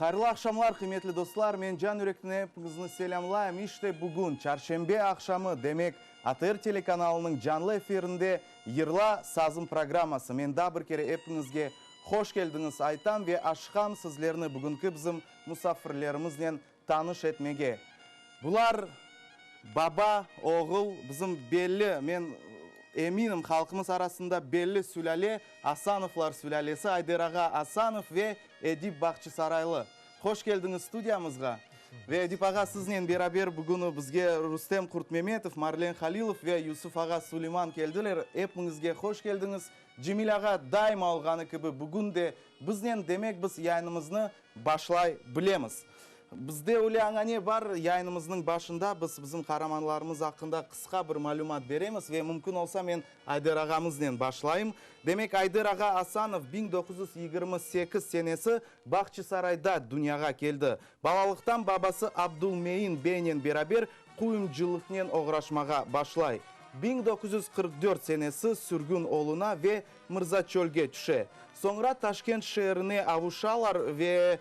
Hayırlı aqşamlar, qıymetli dostlar! Men can yürekten epiñizni selâmlayım. İşte bugün, çarşenbe aqşamı, demek, ATR telekanalınıñ canlı efirinde Yırla, sazım programması. Men daa bir kere epiñizge hoş keldiñiz aytam ve aşıqam sizlerni bugünki bizim musafirlerimiznen tanış etmege. Bular, baba, oğul, bizim belli, men eminim, halqımız arasında belli sülâle, Asanovlar sülâlesi, Ayder ağa Asanov ve Edip Bahçisaraylı. Hoş keldiñiz studiyamızğa. Ve Edip ağa, siznen beraber bugün bizge Rustem Qurtmemetov, Marlen Halilov ve Yusuf ağa Suleyman keldiler. Epiñizge hoş keldiñiz. Cemil ağa, daima olğanı kibi, bugün de biznen, demek biz yayınımıznı Başlay bilemiz. Bizde öyle añane bar, yayınımıznıñ başında biz bizim qaramanlarımız aqqında qısqa bir malümat beremiz ve mümkün olsa men Ayder ağamıznen başlayım. Demek, Ayder ağa Asanov 1928 senesi Bahçisarayda dünyağa keldi. Balalıqtan babası Abdulmein beynen beraber quyumcılıqnen oğraşmağa başlay. 1944 senesi sürgün oluna ve Mırzaçölge tüşe. Soñra Taşkent şeerine avuşalar ve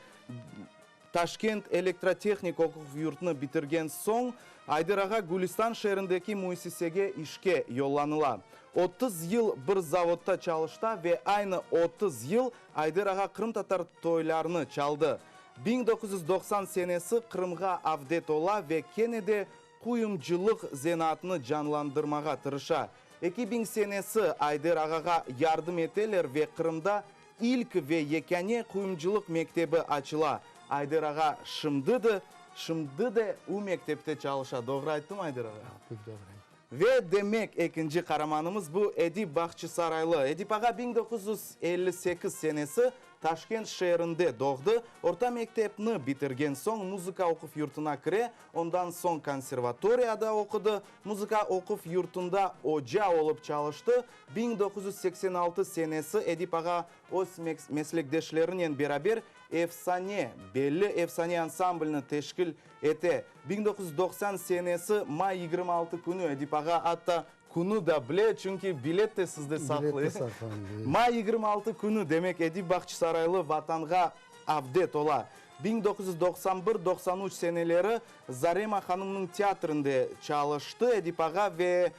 Taşkent elektrotehnik oquv yurtnı bitirgen soñ Ayder ağa Gülistan şeerindeki müessisege işke yollanıla. 30 yıl bir zavodda çalışta ve aynı 30 yıl Ayder ağa qırımtatar toylarını çaldı. 1990 senesi Qırımğa avdet ola ve kene de quyumcılıq zenaatını canlandırmağa tırışa. 2000 senesi Ayder ağağa yardım eteler ve Qırımda ilk ve yekâne quyumcılıq mektebi açıla. Ayder ağa şimdi de, şimdi de u mektepte çalışa. Doğru ayttım, Ayder ağa? Pek doğru ayttın. Ve demek, ekinci qaramanımız bu Edip Bahçisaraylı. Edip ağa 1958 senesi Taşkent şeerinde doğdı. Orta mektepni bitirgen soñ muzıka oquv yurtuna kire, ondan soñ konservatoriyada oqudı. Muzıka oquv yurtunda oca olıp çalıştı. 1986 senesi Edip ağa öz meslekdeşlerinen beraber Efsane, belli Efsane ansamblini teşkil ete. 1990 senesi may 26 künü Edip ağa atta künü da bile, çünki bilet de sizde saqlı. Bilet de saqlandı. May 26 künü, demek, Edip Bahçisaraylı Vatanğa avdet ola. 1991, 93 seneleri Zarema hanımnıñ teatrinde çalıştı Edip ağa ve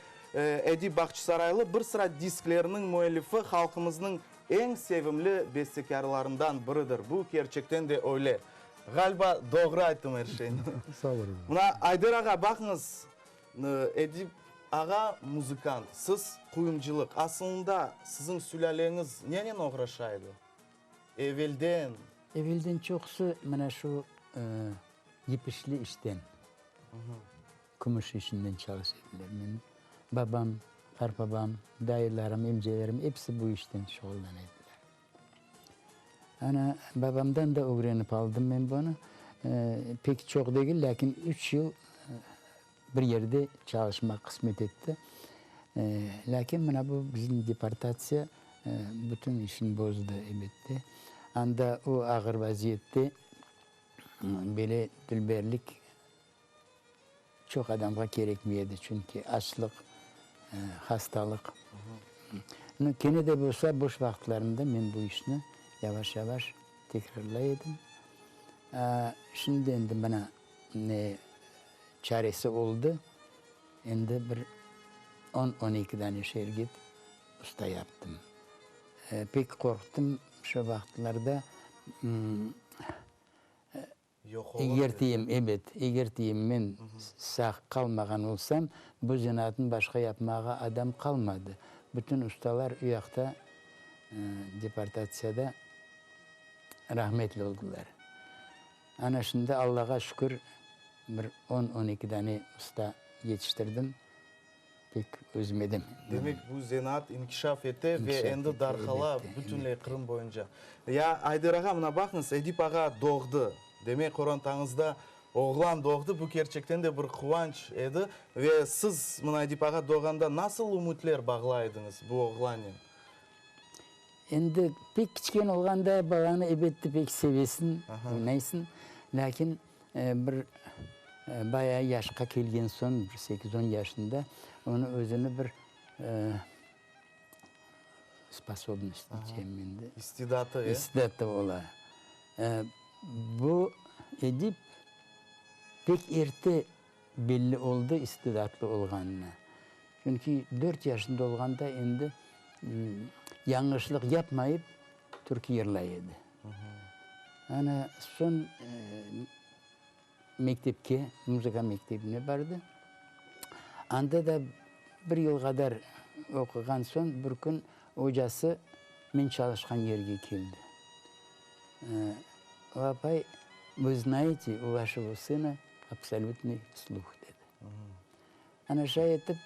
Edip Bahçisaraylı bir sıra disklerniñ müellifi, halqımıznıñ eñ sevimli bestekârlarından biridir. Bu kerçekten de öyle. Ğaliba, doğru ayttım er şeyni. Sağ oluñ. Mına, Ayder ağa, baqıñız, Edip ağa muzıkant, siz quyumcılıq. Asılında, siziñ sülâleñiz nenen oğraşa edi? Evelden. Evelden çoqusı mına şu yipişli işten, kümüş işinden çalışa ediler. Menim babam, qartbabam, dayılarım, emcelerim episi bu işten şuğullana ediler. Ana, babamdan da ögrenip aldım men bunı. Pek çoq degil, lâkin üç yıl bir yerde çalışmaq qısmet etti. Lâkin mına bu bizim deportatsiya bütün işni bozdı, elbette. Anda o ağır vaziyette böyle dülberlik çoq adamğa kerekmey edi, çünki açlıq, hastalıq. No, kene de bolsa, boş vaqıtlarımda men bu işni yavaş-yavaş tekrarlay edim. Şimdi endi mına ne çaresi oldı, endi bir on, on eki dane şergit usta yaptım. Pek qorqtım şo vaqıtlarda. Eger deyim, ebet, eger deyim, men sağ qalmağan olsam, bu zenaatnı başqa yapmağa adam qalmadı. Bütün ustalar u yaqta deportatsiyada rahmetli oldılar. Ana şimdi, Allağa şükür, bir on, on eki dane usta yetiştirdim. Pek özüme de memnünim. Demek, bu zenaat inkişaf ete ve endi darqala bütünley Qırım boyunca. Ya, Ayder ağa, mına baqıñız, Edip ağa doğdı. Demek, qorantañızda oğlan doğdı. Bu kerçekten de bir quvanç edi. Ve siz, mına Edip ağa doğğanda nasıl ümütler bağlay ediñiz bu oğlannen? Endi pek kiçken olğanda balanı ebette pek sevesiñ, oynaysıñ. Lâkin Bir bayağı yaşqa kelgen soñ, bir sekiz-on yaşında, onı özüni bir sposobnost diycem endi. İstidatı, e? İstidatı ola. Bu Edip pek erte belli oldı istidatlı olğanını. Çünki dört yaşında olğanda endi yañlışlıq yapmayıp türkü yırlay edi. Ana soñ mektepke, muzıka mektebine bardı. Anda da bir yıl qadar oquğan soñ bir kün ocası men çalışqan yerge keldi. O apay, Vı znaete, u vaşego sına absolütnıy sluh, dedi. Ana şay etip,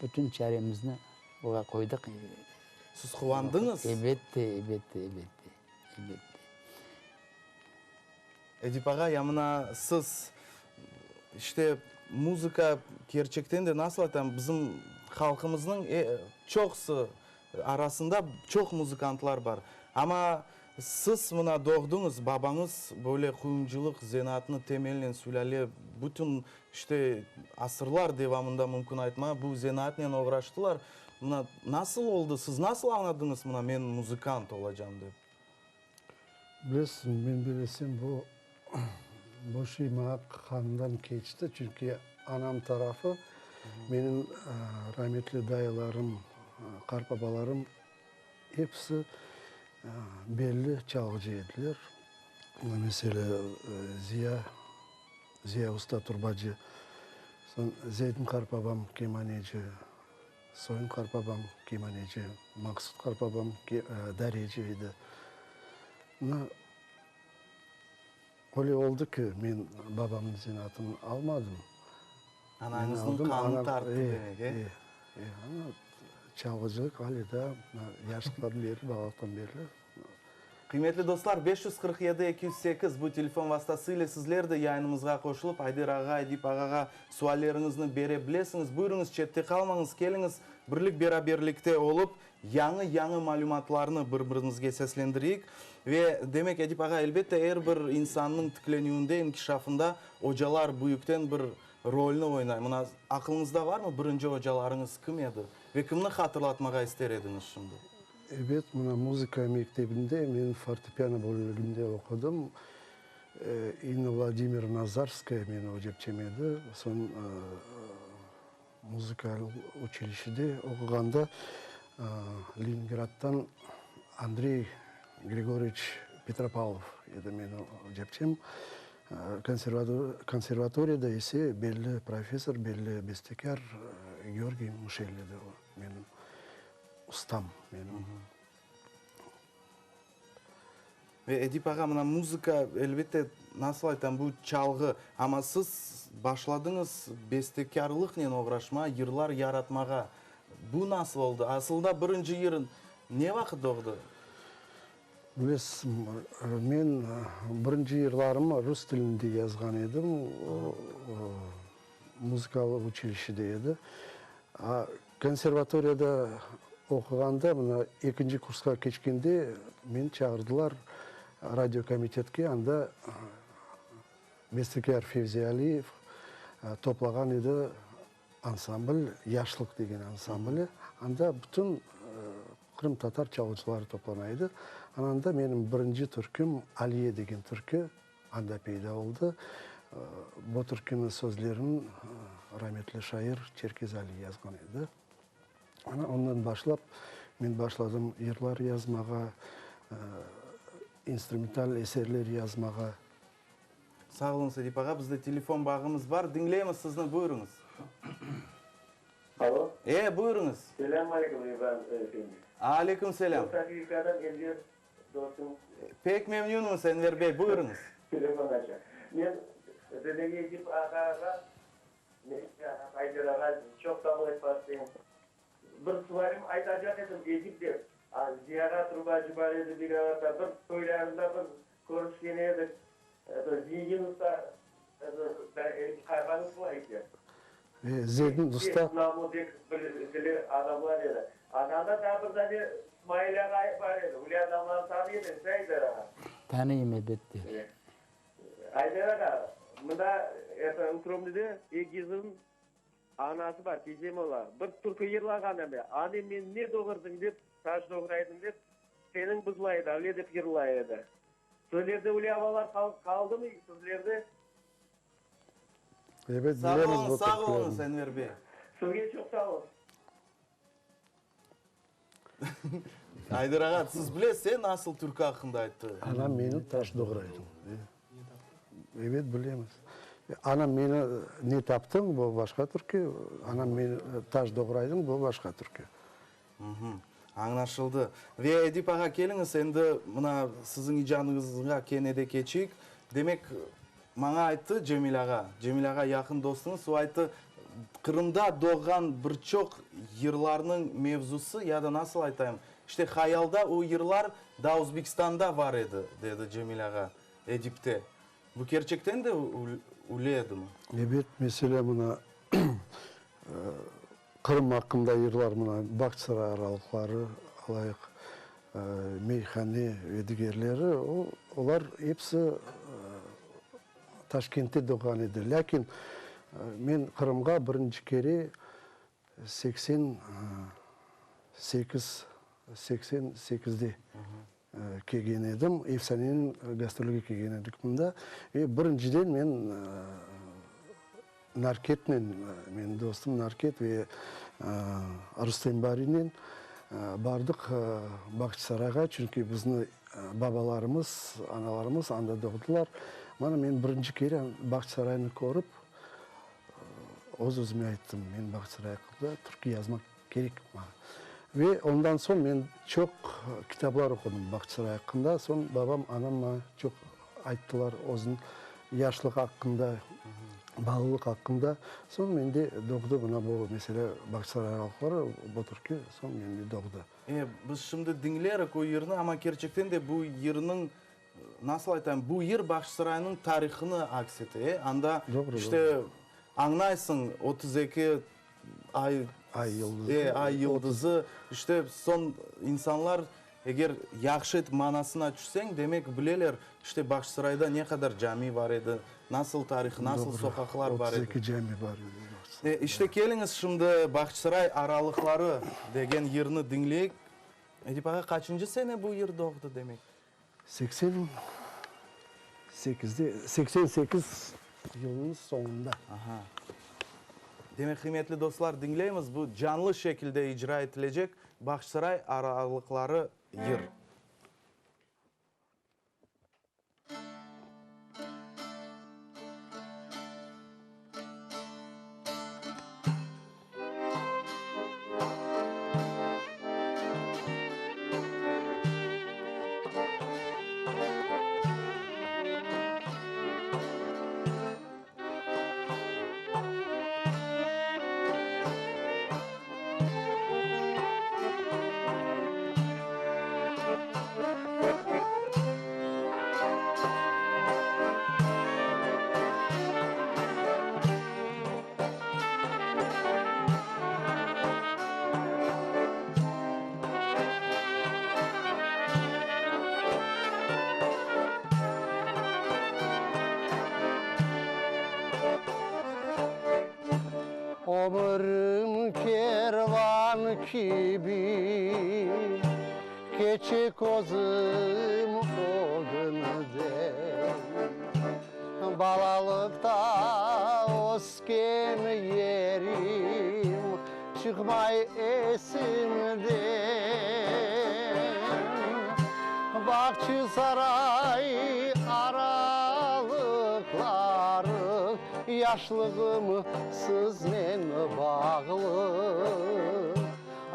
bütün çaremizni oğa qoydıq. Siz quvandıñız? Elbette, elbette, elbette, elbette. Edip ağa, ya mına siz, işte, muzıka kerçekten de, nasıl aytam, bizim halqımıznıñ çoqusı arasında çoq muzıkantlar bar. Amma siz mına doğdıñız, babañız böyle quyumcılıq zenaatını temelinen sülâle bütün, işte, asırlar devamında mümkün aytmağa, bu zenaatnen oğraştılar. Mına nasıl oldı, siz nasıl añladıñız mına men muzıkant olacam dep? Bilesiñ, men bilesem, bu bu şey maña qandan keçti, çünki anam tarafı, menim rametli dayılarım, qartbabalarım episi belli çalğıcı ediler. Meselâ, Ziya, Ziya usta turbacı, soñ Zeytin qartbabam kemaneci, Soyun qartbabam kemaneci, Maqsut qartbabam dareci edi. Mına, öyle oldı ki, men babamnıñ zenaatını almadım. Anañıznıñ qanı tarttı demek, e? E, e. Ana, çalğıcılıq ale daa yaşlıqtan berli, balalıqtan berli. Qıymetli dostlar, 547 208 bu telefon vastası ile sizler de yayınımızğa qoşulıp, Ayder ağa, Edip ağağa sualleriñizni bere bilesiñiz. Buyurıñız, çette qalmañız, keliñiz, birlik-beraberlikte olıp, yañı-yañı malümatlarnı bir-birimizge seslendireyik. Ve, demek, Edip ağa, elbette, er bir insannıñ tiklenüvinde, inkişafında ocalar büyükten bir rolni oynay. Mına, aqlıñızda varmı, birinci ocalarıñız kim edi ve kimni hatırlatmağa ister ediñiz şimdi? Ebet, mına muzıka mektebinde men fortepiano bölüginde oqudım. İnna Vladimirovna Zarskaya meni ocapçem edi. Soñ muzıkal uçilişede oquğanda Leningraddan Andrey Grigoryeviç Petropavlov edi meni ocapçem. Konservatoriyada ise belli professor, belli bestekâr Georgiy Muşel edi o menim. Ustam menim. Ve Edip ağa, mına muzıka, elbette, nasıl aytam, bu çalğı, amma siz başladıñız bestekârlıqnen oğraşmağa, yırlar yaratmağa. Bu nasıl oldı? Asılında birinci yır ne vaqıt doğdı? Bilesiz, men birinci yırlarımı rus tilinde yazğan edim, o, muzıkalı uçilişede edi. Konservatoriyada oquğanda, mına, ekinci kursqa keçkende meni çağırdılar radiokomitetke, anda bestekâr Fevzi Aliyev toplağan edi ansambl, Yaşlıq degen ansambli. Anda bütün qırımtatar çalğıcıları toplana edi. Ananda menim birinci türküm Aliye degen türkü Anda peyda oldı. Bu türküniñ sözlerini rametli şair Çerkez Ali yazğan edi. Ana ondan başlap men başladım yırlar yazmağa, instrumental eserler yazmağa. Sağ oluñız, Edip ağa. Bizde telefon bağımız bar. Diñleymiz sizni, buyurıñız. Alo. E, buyurıñız. Selâm aleyküm, İbrahim efendi. Aleyküm selâm. Sofiyevkadan Enver Dostum. Pek memnünmiz, Enver bey, buyurıñız. Telefon aça. Men Dedege Edip ağağa, Ayder ağa çoq sağ ol aytmaq isteyim. Bir sualim aytacaq edim, Edip dep, Ziyağa trubacı bar edi Begavata, bir toylarında bir körüşken edik, Zengin usta, qayğanı şulay eken. Zengin usta. Namı bek bilgili adamlar edi. Ananda daa bir dane İsmail ağa bar edi. Öyle adamlarnı tanıy ediñiz, Ayder ağa? Tanıyım, elbette. Ayder ağa, mında, eto, Ukromnıde Egizniñ anası bar, tiyzem ola. Bir türkü yırlağan edi. Anne, meni ne doğurdıñ dep, taş doğraydıñ dep, seniñ buzlay edi, öyle dep yırlay edi. Sizlerde öyle avalar qaldımı sizlerde? Ebet, Sağ bilemiz oluñız, bu sağ oluñız, türkülerni. Enver bey. Sizge çoq sağ olun. Ayder ağa, siz bilesiz, e, nasıl türkü aqqında ayttı? Anam meni taş doğraydı. Ebet, bilemiz. Anam meni ne taptıñ, bu başqa türkü, anam meni taş doğraydıñ, bu başqa türkü. Añlaşıldı. Ve Edip ağa, keliñiz, endi mına siziñ icadıñızğa kene de keçeyik. Demek, maña ayttı Cemil ağa, Cemil ağa yaqın dostuñız, o ayttı, Qırımda doğğan bir çoq yırlarnıñ mevzusı, ya da nasıl aytayım, işte hayalda o yırlar daa Özbekistanda bar edi, dedi Cemil ağa Edipte. Bu kerçekten de öyle edimi? Ebet, meselâ, mına Qırım aqqında yırlar, mına Bağçasaray aralıqları alayıq, Meyhane ve digerleri, olar episi Taşkentte doğğan edi. Lâkin men Qırımğa birinci kere 88, 88-de kelgen edim. Efsaneniñ gastrolge kelgen edik mında. Ve birinciden men Narketnen, menim dostum Narket ve Rustem Barinen bardıq Bağçasarayğa, çünki bizni babalarımız, analarımız anda doğdılar. Mana men birinci kere Bağçasaraynı körip, öz-özüme ayttım, men Bağçasaray aqqında türkü yazmaq kerek maña. Ve ondan soñ men çoq kitaplar oqudım Bağçasaray aqqında. Soñ babam, anam maña çoq ayttılar özüniñ yaşlıq aqqında, balalıq aqqında. Soñ mende doğdı mına bu mesele, Bağçasaray aralıqları, bu türkü soñ mende doğdı. E, biz şimdi diñlerik o yırnı, amma kerçekten de bu yırnıñ, nasıl aytayım, bu yır Bağçasaraynıñ tarihını aks ete. E, anda, işte, añlaysıñ, 32 Ay, Ay yıldızı. E, ay yıldızı. İşte, soñ insanlar, eger yahşı etip manasına tüşseñ, demek, bileler, işte, Bağçasarayda ne qadar cami bar edi, nasıl tarih, nasıl soqaqlar bar edi. 32 cami bar edi Bağçasarayda. E, işte, keliñiz şimdi Bağçasaray aralıqları degen yırnı diñleyik. Edip ağa, qaçıncı sene bu yır doğdı, demek? Seksen sekizde, 88 yılınıñ soñunda. Aha. Demek, qıymetli dostlar, diñleymiz, bu canlı şekilde icra etilecek Bağçasaray aralıqları yır. Ömürim kervan kibi keçe közüm ögünden. Balalıqta ösken yerim çıqmay esimden. Bağçasaray aralıqları yaşlığım siznen bağlı.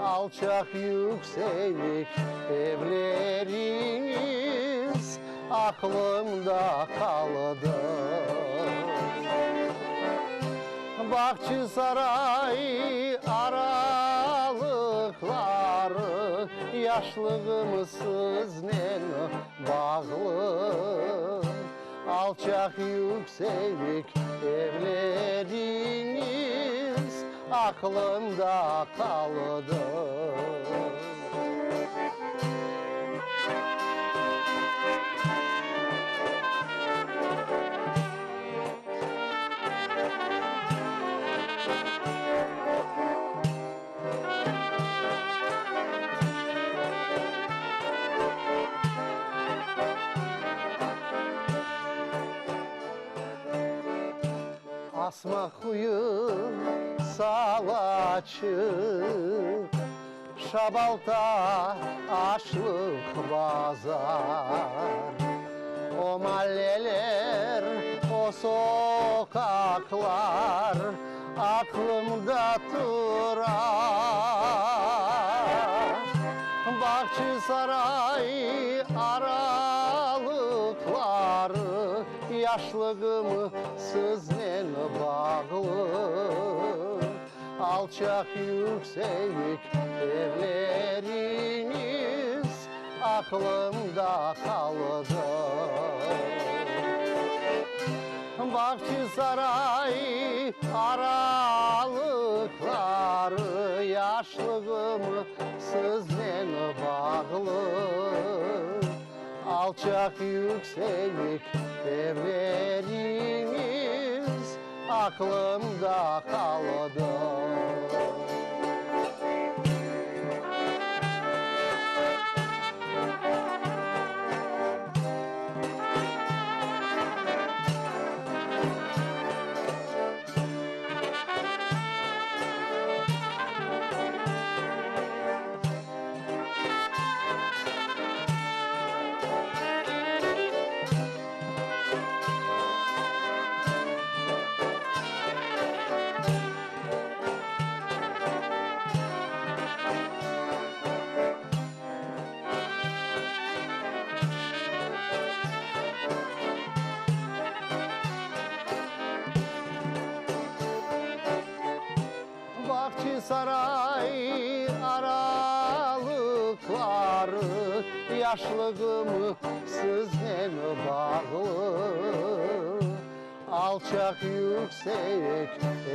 Alçaq yüksek evleriñiz aqlımda qaldı. Bağçasaray aralıqları yaşlığım siznen bağlı. Alçaq yüksek evleriñiz aqlımda qaldı. Asma Quyu, Salaçıq, Şabalta, Aşlıq bazar. O malleler, o soqaqlar aqlımda tura. Bağçasaray aralıqları Yaşlığım siznen bağlı. Alçaq yüksek evleriñiz aqlımda qaldı. Bağçasaray aralıqları Yaşlığım siznen bağlı. Alçaq yüksek evleriñiz aqlımda qaldı. Bağçasaray aralıqları Yaşlığım siznen bağlı. Alçaq yüksek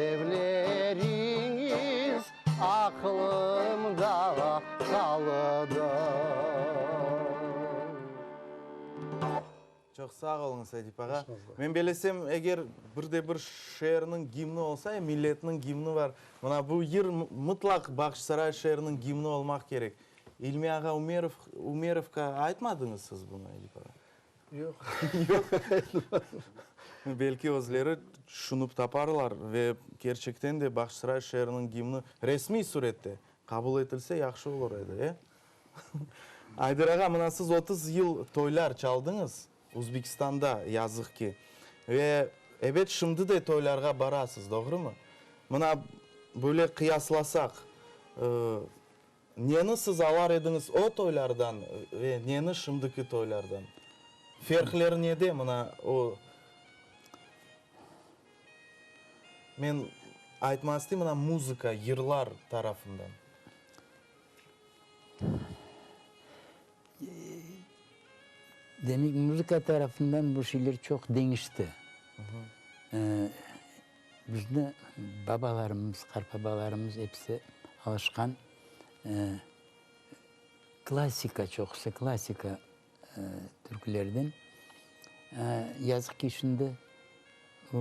evleriñiz Aqlımda qaldı. Çoq sağ oluñız, Edip ağa. Men belesem, eger bir de bir şeerniñ gimni olsa, milletniñ gimni bar, mına bu yır mıtlaq Bağçasaray şeeriniñ gimni olmaq kerek. İlmi ağa Ümerov, Ümerovqa aytmadıñız siz bunı, Edip ağa? Yoq. Yoq, aytmadım. Belki özleri tüşünip taparlar ve kerçekten de Bağçasaray şeeriniñ gimni resmiy sürette qabul etilse yahşı olur edi, e? Ayder ağa, mına siz 30 yıl toylar çaldıñız Uzbekistanda, yazıq ki. Ve, ebet, şimdi de toylarğa barasız, doğrumı? Mına böyle qıyaslasaq, neni siz alar ediñiz o toylardan ve neni şimdiki toylardan? Ferqleri nede, mına o? Men aytmaq isteyim, mına muzıka, yırlar tarafından. Demek, muzıka tarafından bu şeyler çoq deñişti. Bizni babalarımız, qartbabalarımız episi alışqan klassika, çoqusı klassika türkülerden. Yazıq ki, şimdi o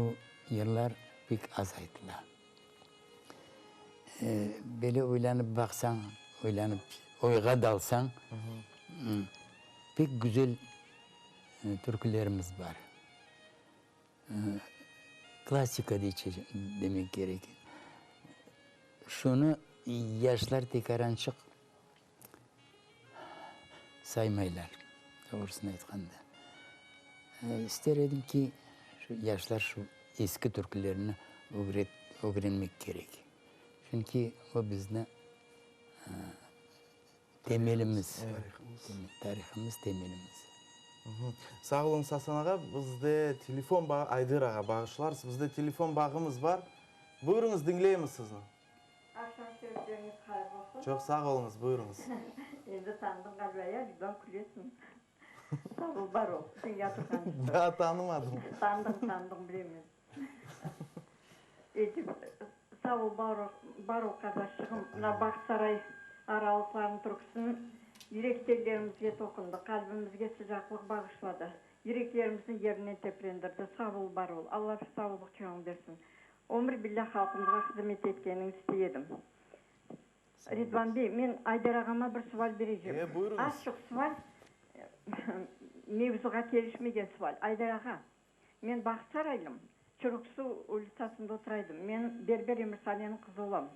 yırlar pek az aytıla. Böyle oylanıp baqsañ, oylanıp, oyğa dalsañ, pek güzel türkülerimiz bar. Klassika demek kerek. Şunı yaşlar tekarançıq saymaylar, doğrusını aytqanda. İster edim ki, şu yaşlar şu eski türkülerni ögrenmek kerek. Çünki o bizni temelimiz, tarihımız, temelimiz. Sağ oluñız, Asan ağa. Bizde telefon bağı, Ayder ağa, bağışlarsız, bizde telefon bağımız bar. Buyurıñız, diñleymiz sizni. Aqşam sözleriñiz hayır olsun. Çoq sağ oluñız, buyurıñız. Endi tanıdıñ ğaliba ya, Ridvan külesiñ. Sağ ol, bar ol, sen yatırğansıñ. Daa tanımadım. Tanıdıñ, tanıdıñ, bilem men. Edip, sağ ol, bar ol, bar ol qardaşçığım. Mına Bağçasaray aralıqlarınıñ türküsiniñ yürek tellerimizge toqundı, qalbimizge sıcaqlıq bağışladı, yüreklerimizni yerinden teprendirdi. Sağ ol, bar ol. Alla sağlıq çoñuñ bersin. Ömür billâ halqımızğa hızmet etkeniñi istey edim. Ridvan bey, men Ayder ağama bir sual berecem. E, buyurıñız. Azçıq sual, mevzuğa kelişmegen sual. Ayder ağa, men Bağçasaraylım. Çürüksu ulitsasında otura edim. Men Berber Emirsaleniñ qızı olam.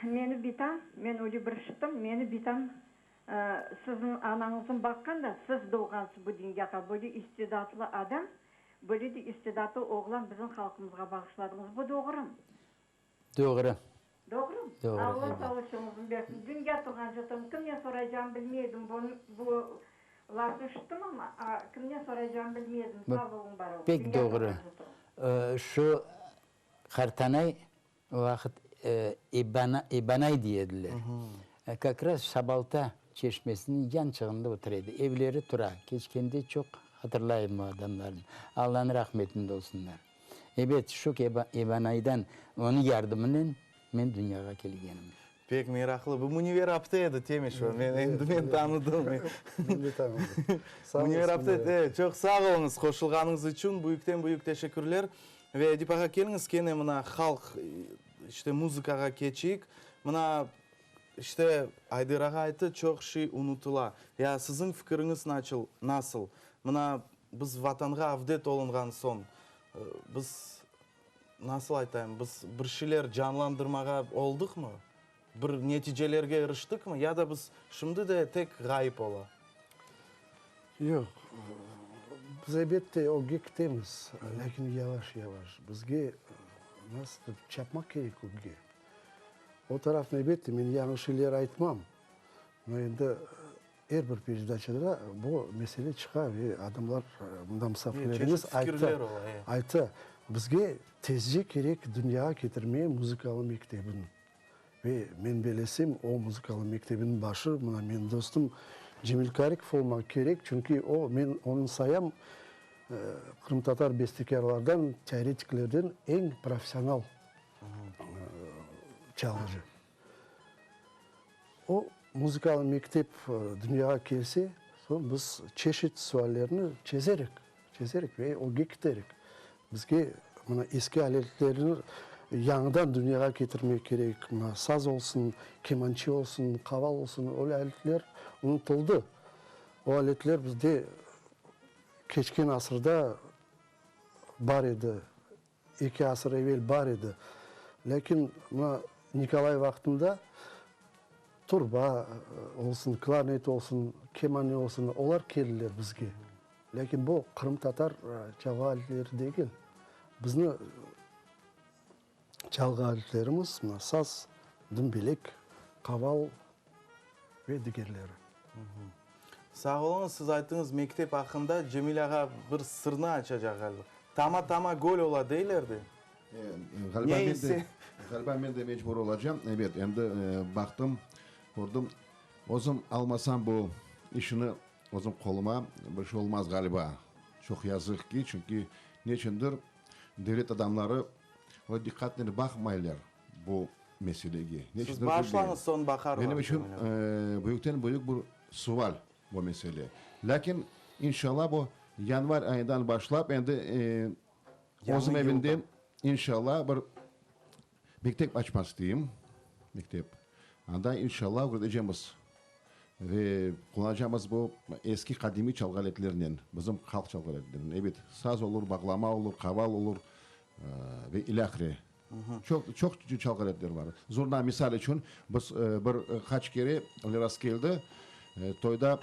Meni bitam, men öyle bir işittim, meni bitam siziñ anañıznıñ baqqan da, siz doğğansız bu dünyağa, böyle istidatlı adam, böyle de istidatlı oğlan bizim halqımızğa bağışladıñız. Bu doğrumı? Doğru. Doğrumı? Doğru, Alla ebet. sağlıçıñıznı bersin. Dünya turğance turım, kimden soraycağımı bilmey edim. Bu lafnı işittim amma, kimden soraycağımı bilmey edim. Sağ oluñ, bar oluñ. Pek Dünya doğru. turğance turım. Şu qartanay O vaqıt İbanay dey ediler. Kak raz Şabalta çeşmesiniñ yançığında otura edi. Evleri tura. Keçkende çoq hatırlayım o adamlarnı. Allanıñ rahmetinde olsunlar. Ebet, şu İbanaydan, onıñ yardımınen men dünyağa kelgenim. Pek meraqlı. Bu Münevver apte edi, Temişeva. Men endi men tanıdım. Men de tanıdım. Sağ olsun. Münevver apte, çoq sağ oluñız qoşulğanıñız içün. Büyükten-büyük teşekkürler. Ve Edip ağa, keliñiz kene mına halq, işte, muzıkağa keçeyik. Mına, işte, Ayder ağa ayttı, çoq şey unutıla. Ya siziñ fikiriñiz naçıl, nasıl? Mına, biz Vatanğa avdet olunğan soñ, biz, nasıl aytayım, biz bir şeyler canlandırmağa oldıqmı? Bir neticelerge iriştikmi? Ya da biz şimdi de tek ğayıp ola? Yoq, biz elbette ögge ketemiz, lâkin yavaş-yavaş. Bizge, nasıldır, çapmaq kerek ögge. O tarafnı, elbette, men yañı şeyler aytmam, no endi er bir peredaçada bu mesele çıqa ve adamlar, mında musafirlerimiz ayttı, ayttı, bizge tezce kerek dünyağa ketirmeye muzıkalı mektebini. Ve men belesem, o muzıkalı mektebiniñ başı, mına menim dostum Cemil Karikov olmaq kerek, çünki o, men onı sayam, qırımtatar bestekârlardan, teoretiklerden eñ professional çalğıcı. O muzıkalı mektep dünyağa kelse, soñ biz çeşit suallerni çezerik, çezerik ve ögge kiterik. Bizge mına eski aletlerni yañıdan dünyağa ketirmek kerek. Mına saz olsun, kemançe olsun, qaval olsun, öyle aletler unutıldı. O aletler bizde keçken asırda bar edi, eki asır evel bar edi. Lâkin mına Nikolay vaqtında turba olsun, klarnet olsun, kemane olsun, olar keldiler bizge. Lâkin bu qırımtatar çalğı aletleri degil. Bizni çalğı aletlerimiz, mına saz, dumbelek, qaval ve digerleri. Sağ oluñız, siz ayttıñız mektep aqqında, Cemil ağa bir sırnı açacaq ğaliba. Tama-tama göl ola deyler de. Ğaliba men de, ğaliba men de mecbur olacam. Ebet, endi baqtım, kördim, özüm almasam bu işini Özüm qoluma bir şey olmaz ğaliba. Çoq yazıq ki, çünki neçündir devlet adamları öyle diqqatnen baqmaylar bu meselege. Siz başlañız, soñ baqarlar. Menim içün büyükten büyük bir sual bu mesele. Lâkin, inşallah, bu yanvar ayından başlap endi özüm evimde, inşallah, bir Mektep açmaq isteyim, mektep. Anda, inşallah, ögretecemiz ve qullanacamız bu eski qadimiy çalğı aletlerinen, bizim halq çalğı aletlerinen. Ebet, saz olur, bağlama olur, qaval olur ve ilâhre. Çoq, çoq çalğı aletler bar. Zurna, misal içün, biz bir qaç kere rastkeldi, toyda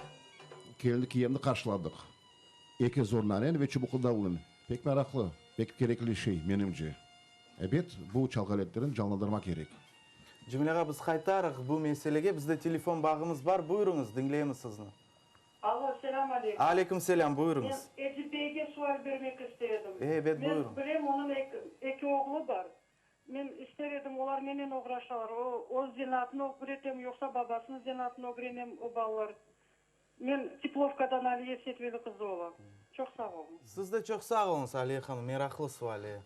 kelin kiyevni qarşıladıq. Eki zurnanen ve çubuqlı davulnen. Pek meraqlı, pek kerekli şey, menimce. Ebet, bu çalğı aletlerini canlandırmaq kerek. Cemile ağa, biz qaytarıq bu meselege. Bizde telefon bağımız bar. Buyurıñız, diñleymiz sizni. Alo, selâm aleyküm. Aleyküm selâm, buyurıñız. Men Edip beyge sual bermek ister edim. Ebet, buyurıñ. Men bilem, onıñ eki oğlu bar. Men ister edim, olar nenen oğraşalar? O, öz zenaatını ögretem, yoqsa babasınıñ zenaatını ögrenem o balalar? Men Teplovkadan Aliye Setveli qızı olam. Çoq sağ oluñ. Siz de çoq sağ oluñız, Aliye hanım, meraqlı sual, e.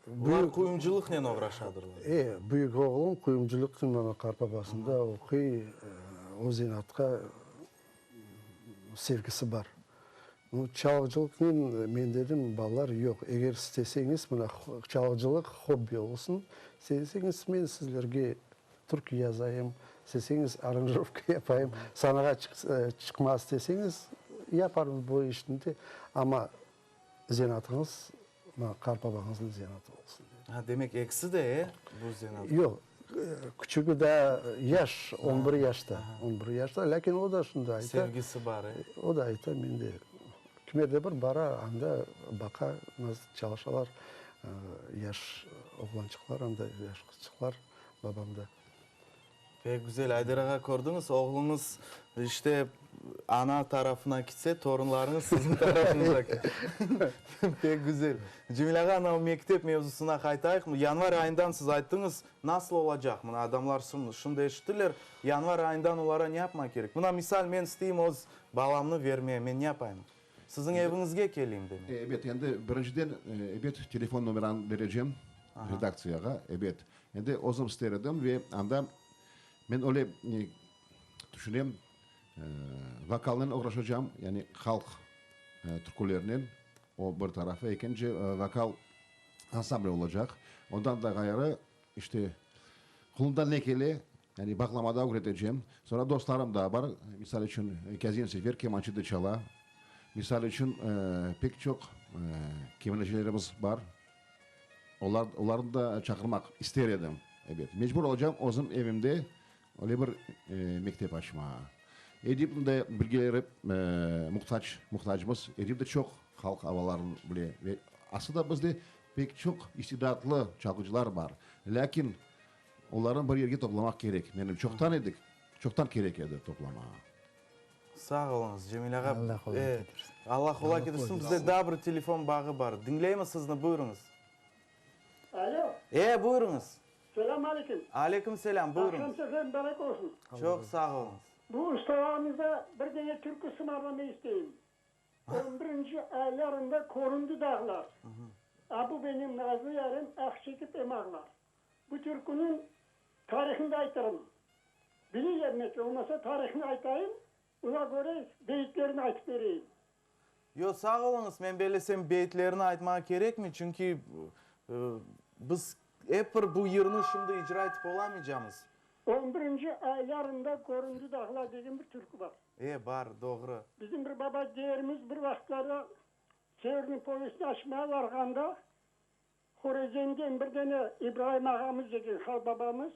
Bular quyumcılıqnen oğraşadırlar. E, büyük oğlum quyumcılıqnen mana qartbabasında oquy, o zenaatqa sevgisi bar. Nu, çalğıcılıqnen men dedim, balalar, yoq, eger isteseñiz, mına çalğıcılıq hobbi olsun, isteseñiz, men sizlerge Türkü yazayım, isteseñiz aranjirovka yapayım, sanağa çıqmaq isteseñiz, yaparmız bu işni de, amma zenaatıñız. Mına qartbabañıznıñ zenaatı olsun dedi. Ha, demek ekisi de, e, bu zenaat? Yoq, küçügi daa yaş, on bir yaşta, on bir yaşta, lâkin o da şunday ayta. Sevgisi bar, e? O da ayta, men de kimerde bir bara, anda baqa, nasıl çalışalar, yaş oğlançıqlar anda, yaş qızçıqlar babamda. Pek güzel, Ayder ağa, kördiñiz, oğluñız, işte, ana tarafına kitse, torunlarıñız siziñ tarafıñıza kete. Pek güzel. Cemil ağa, anav mektep mevzusına qaytayıqmı? Yanvar ayından siz ayttıñız, nasıl olacaq? Mına, adamlar şimdi eşittiler, yanvar ayından olara ne yapmaq kerek? Mına, misal, men isteyim öz balamnı vermeye, men ne yapayım? Siziñ eviñizge keleyim demek. Ebet, endi birinciden, ebet, telefon nomeranı berecem redaktsiyağa, ebet. Endi özüm ister edim ve anda men öyle tüşünem, vokalnen oğraşacam, yani halq türkülerinen, o bir tarafı, ekinci, vokal ansambli olacaq. Ondan da ğayrı, işte, qolumdan ne kele, yani bağlamada ögretecem. Soñra dostlarım da bar, misal içün, Kâzim Sefer kemançı da çala. Misal içün, pek çoq kemanecilerimiz bar. Olar, olarnı da çaqırmaq ister edim, ebet. Mecbur olacam özüm evimde öyle bir mektep açmağa. Edipniñ de bilgileri muhtac, muhtacmız. Edip de çoq halq avalarını bile ve aslında bizde pek çoq istidatlı çalğıcılar bar. Lâkin olarnı bir yerge toplamaq kerek. Menim çoqtan edik, çoqtan kerek edi toplamağa. Sağ oluñız, Cemil ağa. Allah qolay ketirsin. Allah qolay ketirsin. Bizde daa bir telefon bağı bar. Diñleymiz sizni, buyurıñız. Alo. E, buyurıñız. Selâm aleyküm. Aleyküm selâm, buyurıñız. Aqşam sefer mübarek olsun. Çoq sağ oluñız. Bu ustalarımıza bir dene türkü sımarlamaq isteyim. On birinci aylarında köründi dağlar. A bu benim nazlı yarım ah çekip em ağlar. Bu türküniñ tarihini de aytırım. Bileylermi, olmasa tarihini aytayım, oña köre beyitlerini aytıp bereyim. Yoq, sağ oluñız, men bellesem beyitlerini aytmağa kerekmey, çünki biz ep bir bu yırnı şimdi icra etip olamaycamız. On birinci aylarında köründi dağlar degen bir türkü bar. E, bar, doğru. Bizim bir baba deerimiz bir vaqıtları Severniy povestini açmağa varğanda, Horezmden bir dene İbraim ağamız degen hal babamız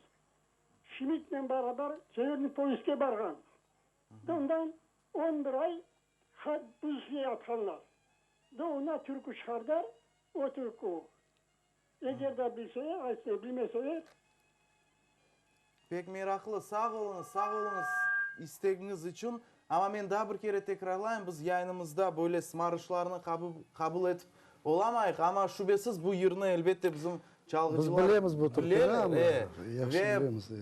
Şimitnen barabar Severniy povestke barğan. Ondan on bir ay buzge yatqanlar. De ona türkü çıqardılar, o türkü o. Eger de bilseler, aytsınlar, bilmeseler. Pek meraqlı. Sağ oluñız, sağ oluñız istegiñiz içün. Amma men daa bir kere tekrarlayım, biz yayınımızda böyle sımarışlarnı qabul etip olamayıq, amma şübesiz bu yırnı elbette bizim çalğıcılar Biz bilemiz bu türküni, bileler, amma e, yahşı ve bilemiz, e.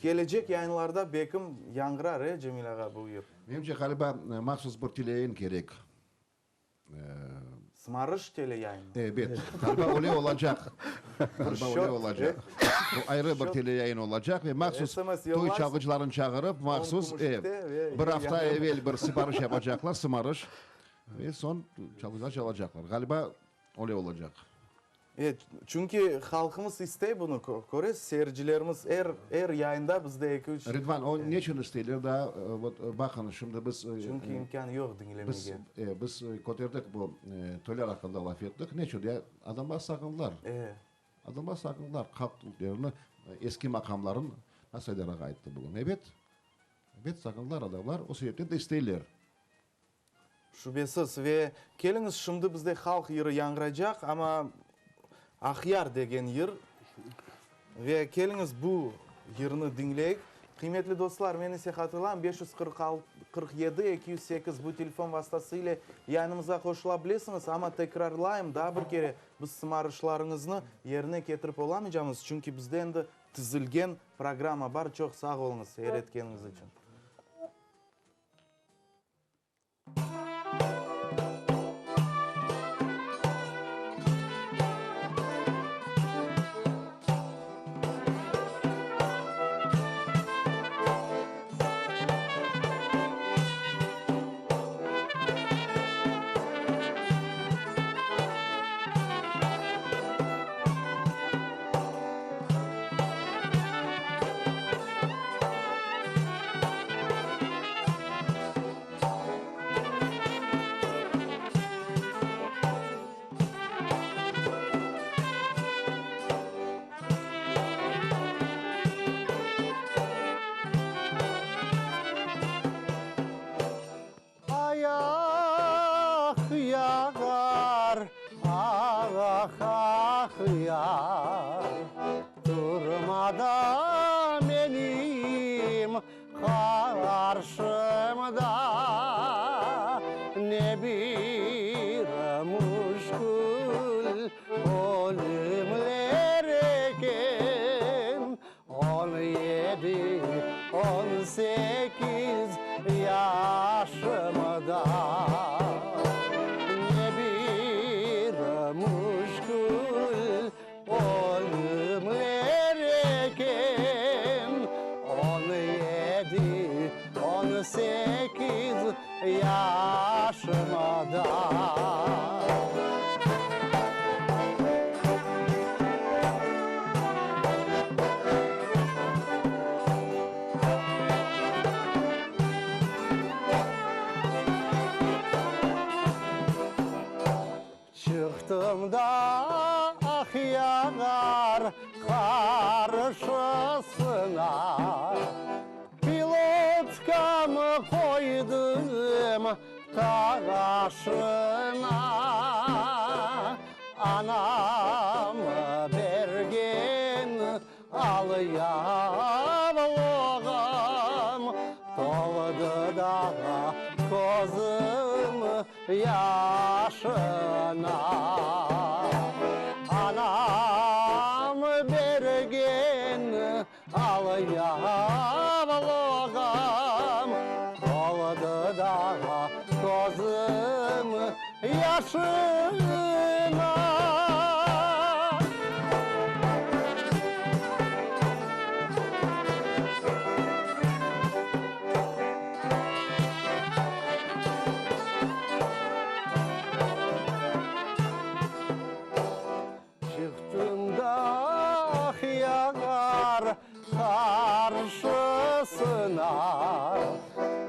kelecek yayınlarda bekim yañğırar, e, Cemil ağa, bu yır. Menimce, ğaliba, mahsus bir teleyayın kerek. Sımarış teleyayını. Ebet, ğaliba öyle olacaq. Ğaliba öyle olacaq. Bu ayrı bir teleyayın olacaq ve mahsus toy çalğıcılarını çağırıp, mahsus, e, bir afta evel bir sıparış yapacaqlar, sımarış, ve soñ çalğıcılar çalacaqlar. Ğaliba öyle olacaq. E, çünki halqımız istey bunı, köresiz, seyircilerimiz er, er yayında bizde eki-üç. Ridvan, o neçün isteyler daa, vot, baqıñ, şimdi biz. Çünki imkân yoq diñlemege. Biz, e, biz köterdik bu toylar aqqında laf ettik. Neçün? Ya, adamlar sağındılar. E. Adamlar sağındılar halq türkülerini, eski maqamların, nasıl Ayder ağa ayttı bugün. Ebet, ebet, sağındılar adamlar, o sebepten de isteyler. Şübesiz. Ve keliñiz, şimdi bizde halq yırı yañğıraycaq, amma Aqyar degen yır. Ve keliñiz, bu yırnı diñleyik. Qıymetli dostlar, men ise hatırlayım, 547 208 bu telefon vastası ile yayınımızğa qoşula bilesiñiz, amma tekrarlayım, daa bir kere, biz sımarışlarıñıznı yerine ketirip olamaycamız, çünki bizde endi tizilgen programma bar. Çoq sağ oluñız seyir etkeniñiz içün. yar Turma da menim qarşımda Ne bir müşkül ölümler eken 17, 18 yaşımda Ne bir müşkül ölümler eken 17, 18 yaşımda. Çıqtım da Aqyar qarşısına, Pilotkamı qoydım taşına. Anam bergen al yavluğım Toldı da közüm yaşına. Anam bergen al yavluğım Toldı da közüm yaşına. Çıqtım da Aqyar qarşısına,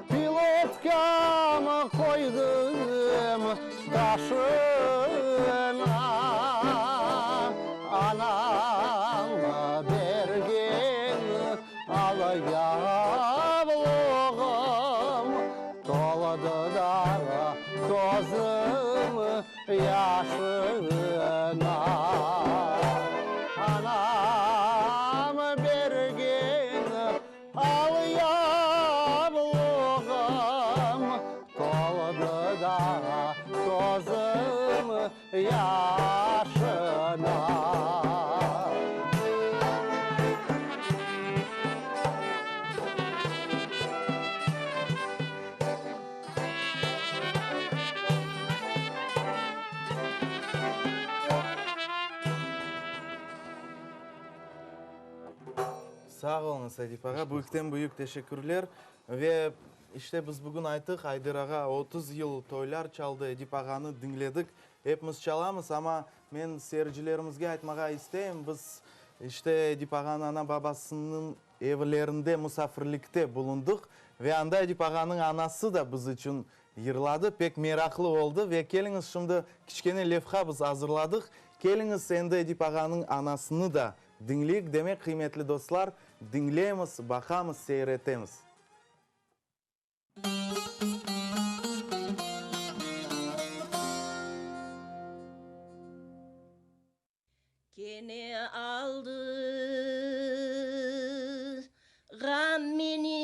Pilotkamı qoydım taşına. Anam bergen al yavluğım Toldı da közüm yaşına. Anam bergen al yavluğım Toldı da közüm yaşına. Sağ oluñız, Edip ağa, büyükten büyük teşekkürler. Ve işte biz bugün ayttıq, Ayder ağa 30 yıl toylar çaldı, Edip ağanı diñledik. Epimiz çalamız, amma men seyircilerimizge aytmağa isteyim, biz işte Edip ağanıñ ana-babasınıñ evlerinde musafirlikte bulundıq ve anda Edip ağanıñ anası da biz içün yırladı, pek meraqlı oldı ve keliñiz şimdi kiçkene levha biz azırladıq, keliñiz endi Edip ağanıñ anasını da diñleyik, demek, qıymetli dostlar, diñleymiz, baqamız, seyir etemiz. Kene aldı ğam meni.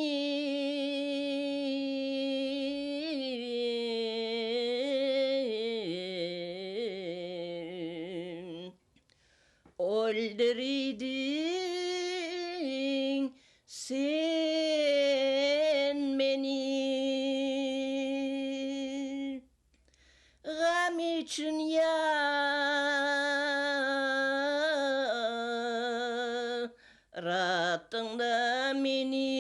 Öldürdiñ sen meni. Ğam içün yarattıñ da meni.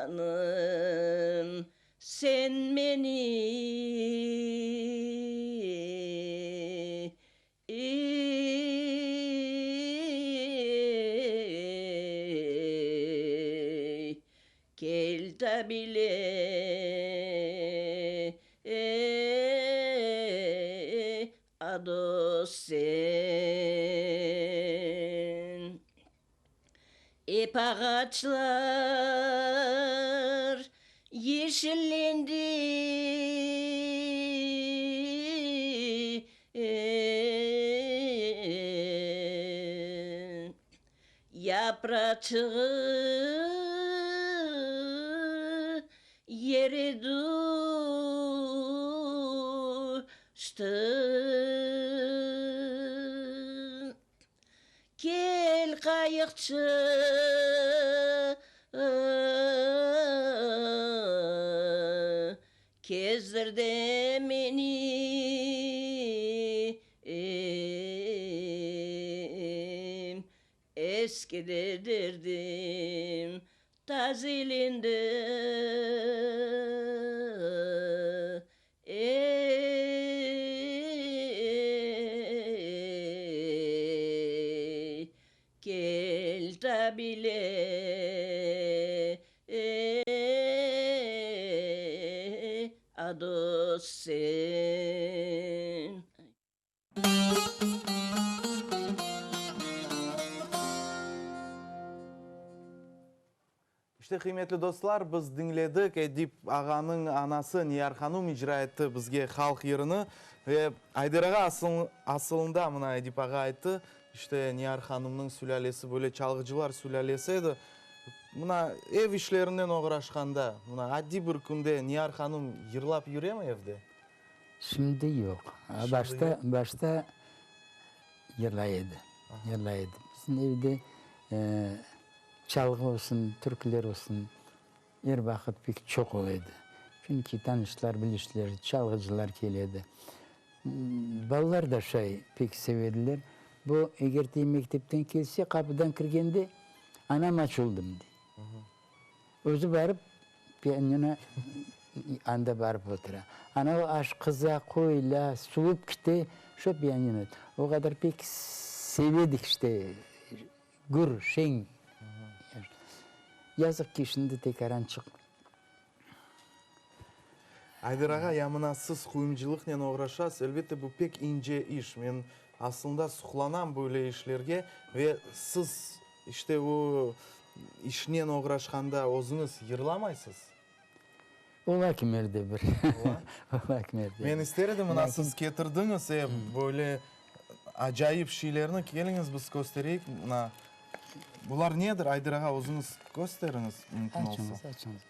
Yaratanım, sen meni. Kel bile, a dost sen. Ep ağaçlar yeşillendi. Yapraçığı yere tüşti. Kel, qayıqçı, Kezdir de meni, Eskidi derdim, tazelendi, Ey, kel tabile, ey, a dost sen. İşte, qıymetli dostlar, biz diñledik, Edip ağanıñ anası Niyar hanum icra etti bizge halq yırını. Ve Ayder ağa, asılında, mına Edip ağa ayttı, işte, Niyar hanumnıñ sülâlesi böyle çalğıcılar sülâlesi edi. Mına ev işlerinen oğraşqanda, mına adiy bir künde Niyar hanum yırlap yüremi evde? Şimdi yoq. Başta, başta yırlay edi, yırlay edi. Bizim evde çalğı olsun, türküler olsun, er vaqıt pek çoq ola edi. Çünki tanışlar, bilişler, çalğıcılar kele edi. Balalar da şay pek seve ediler. Bu, eger te mektepten kelse, qapıdan kirgende, anam aç oldım, dey. Özü barıp, pianino anda barıp otura. Ana o aş qıza, qoyula, suvıp kite, şo pianino. O qadar pek sevedik işte, gür, şeñ. Yazıq ki, şimdi tekarançıq. Ayder ağa, ya mına siz quyumcılıqnen oğraşasız, elbette bu pek ince iş. Men aslında suqlanam böyle işlerge ve siz işte o işnen oğraşqanda özüñiz yırlamaysız? Ola kimerde bir. Ola? Ola kimerde bir. Men ister edim, mına siz ketirdiñiz e, böyle acayip şeylerni, keliñiz biz köstereyik, mına. Bular nedir, Ayder ağa, özüñiz kösteriñiz, mümkün olsa. Açıñız, açıñız.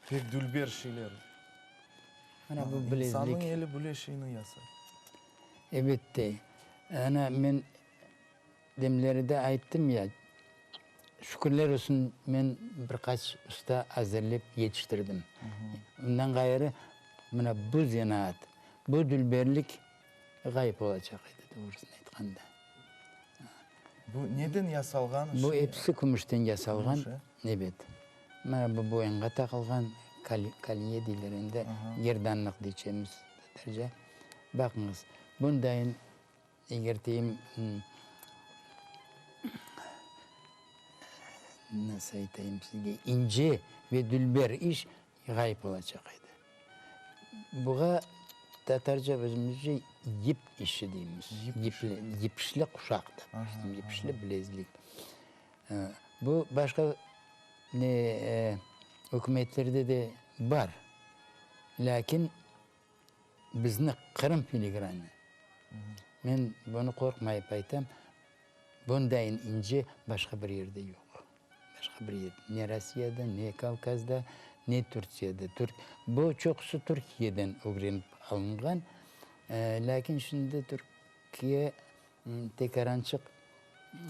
Pek dülber şeyler. Mına bu bilezlik. İnsannıñ eli böyle şeyni yasay. Elbette. Ana, men demleri de ayttım ya, şükürler olsun, men bir qaç usta azırlep yetiştirdim. Ondan ğayrı, mına bu zenaat, bu dülberlik ğayıp olacaq edi, doğrusını aytqanda. Bu neden yasalğan? Bu episi kümüşten yasalğan, ebet. Mana bu boyunğa taqılğan kolye deyler endi, gerdanlıq deycemiz tatarca. Baqıñız, bundayın, eger deyim, nasıl aytayım sizge, ince ve dülber iş ğayıp olacaq edi. Buğa tatarca özümizce yip işi deymiz. Yipli, yipişli quşaq dep, yipişli bilezlik. Bu başqa ne ükümetlerde de bar. Lâkin bizni Qırım filigranı, men bunı qorqmayıp aytam, bundayın ince başqa bir yerde yoq. Başqa bir yerde, ne Rossiyada, ne Kavkazda, ne Türkiyede. Bu çoqusı Türkiyeden ögrenip alınğan. Lâkin şimdi Türkiye tekarançıq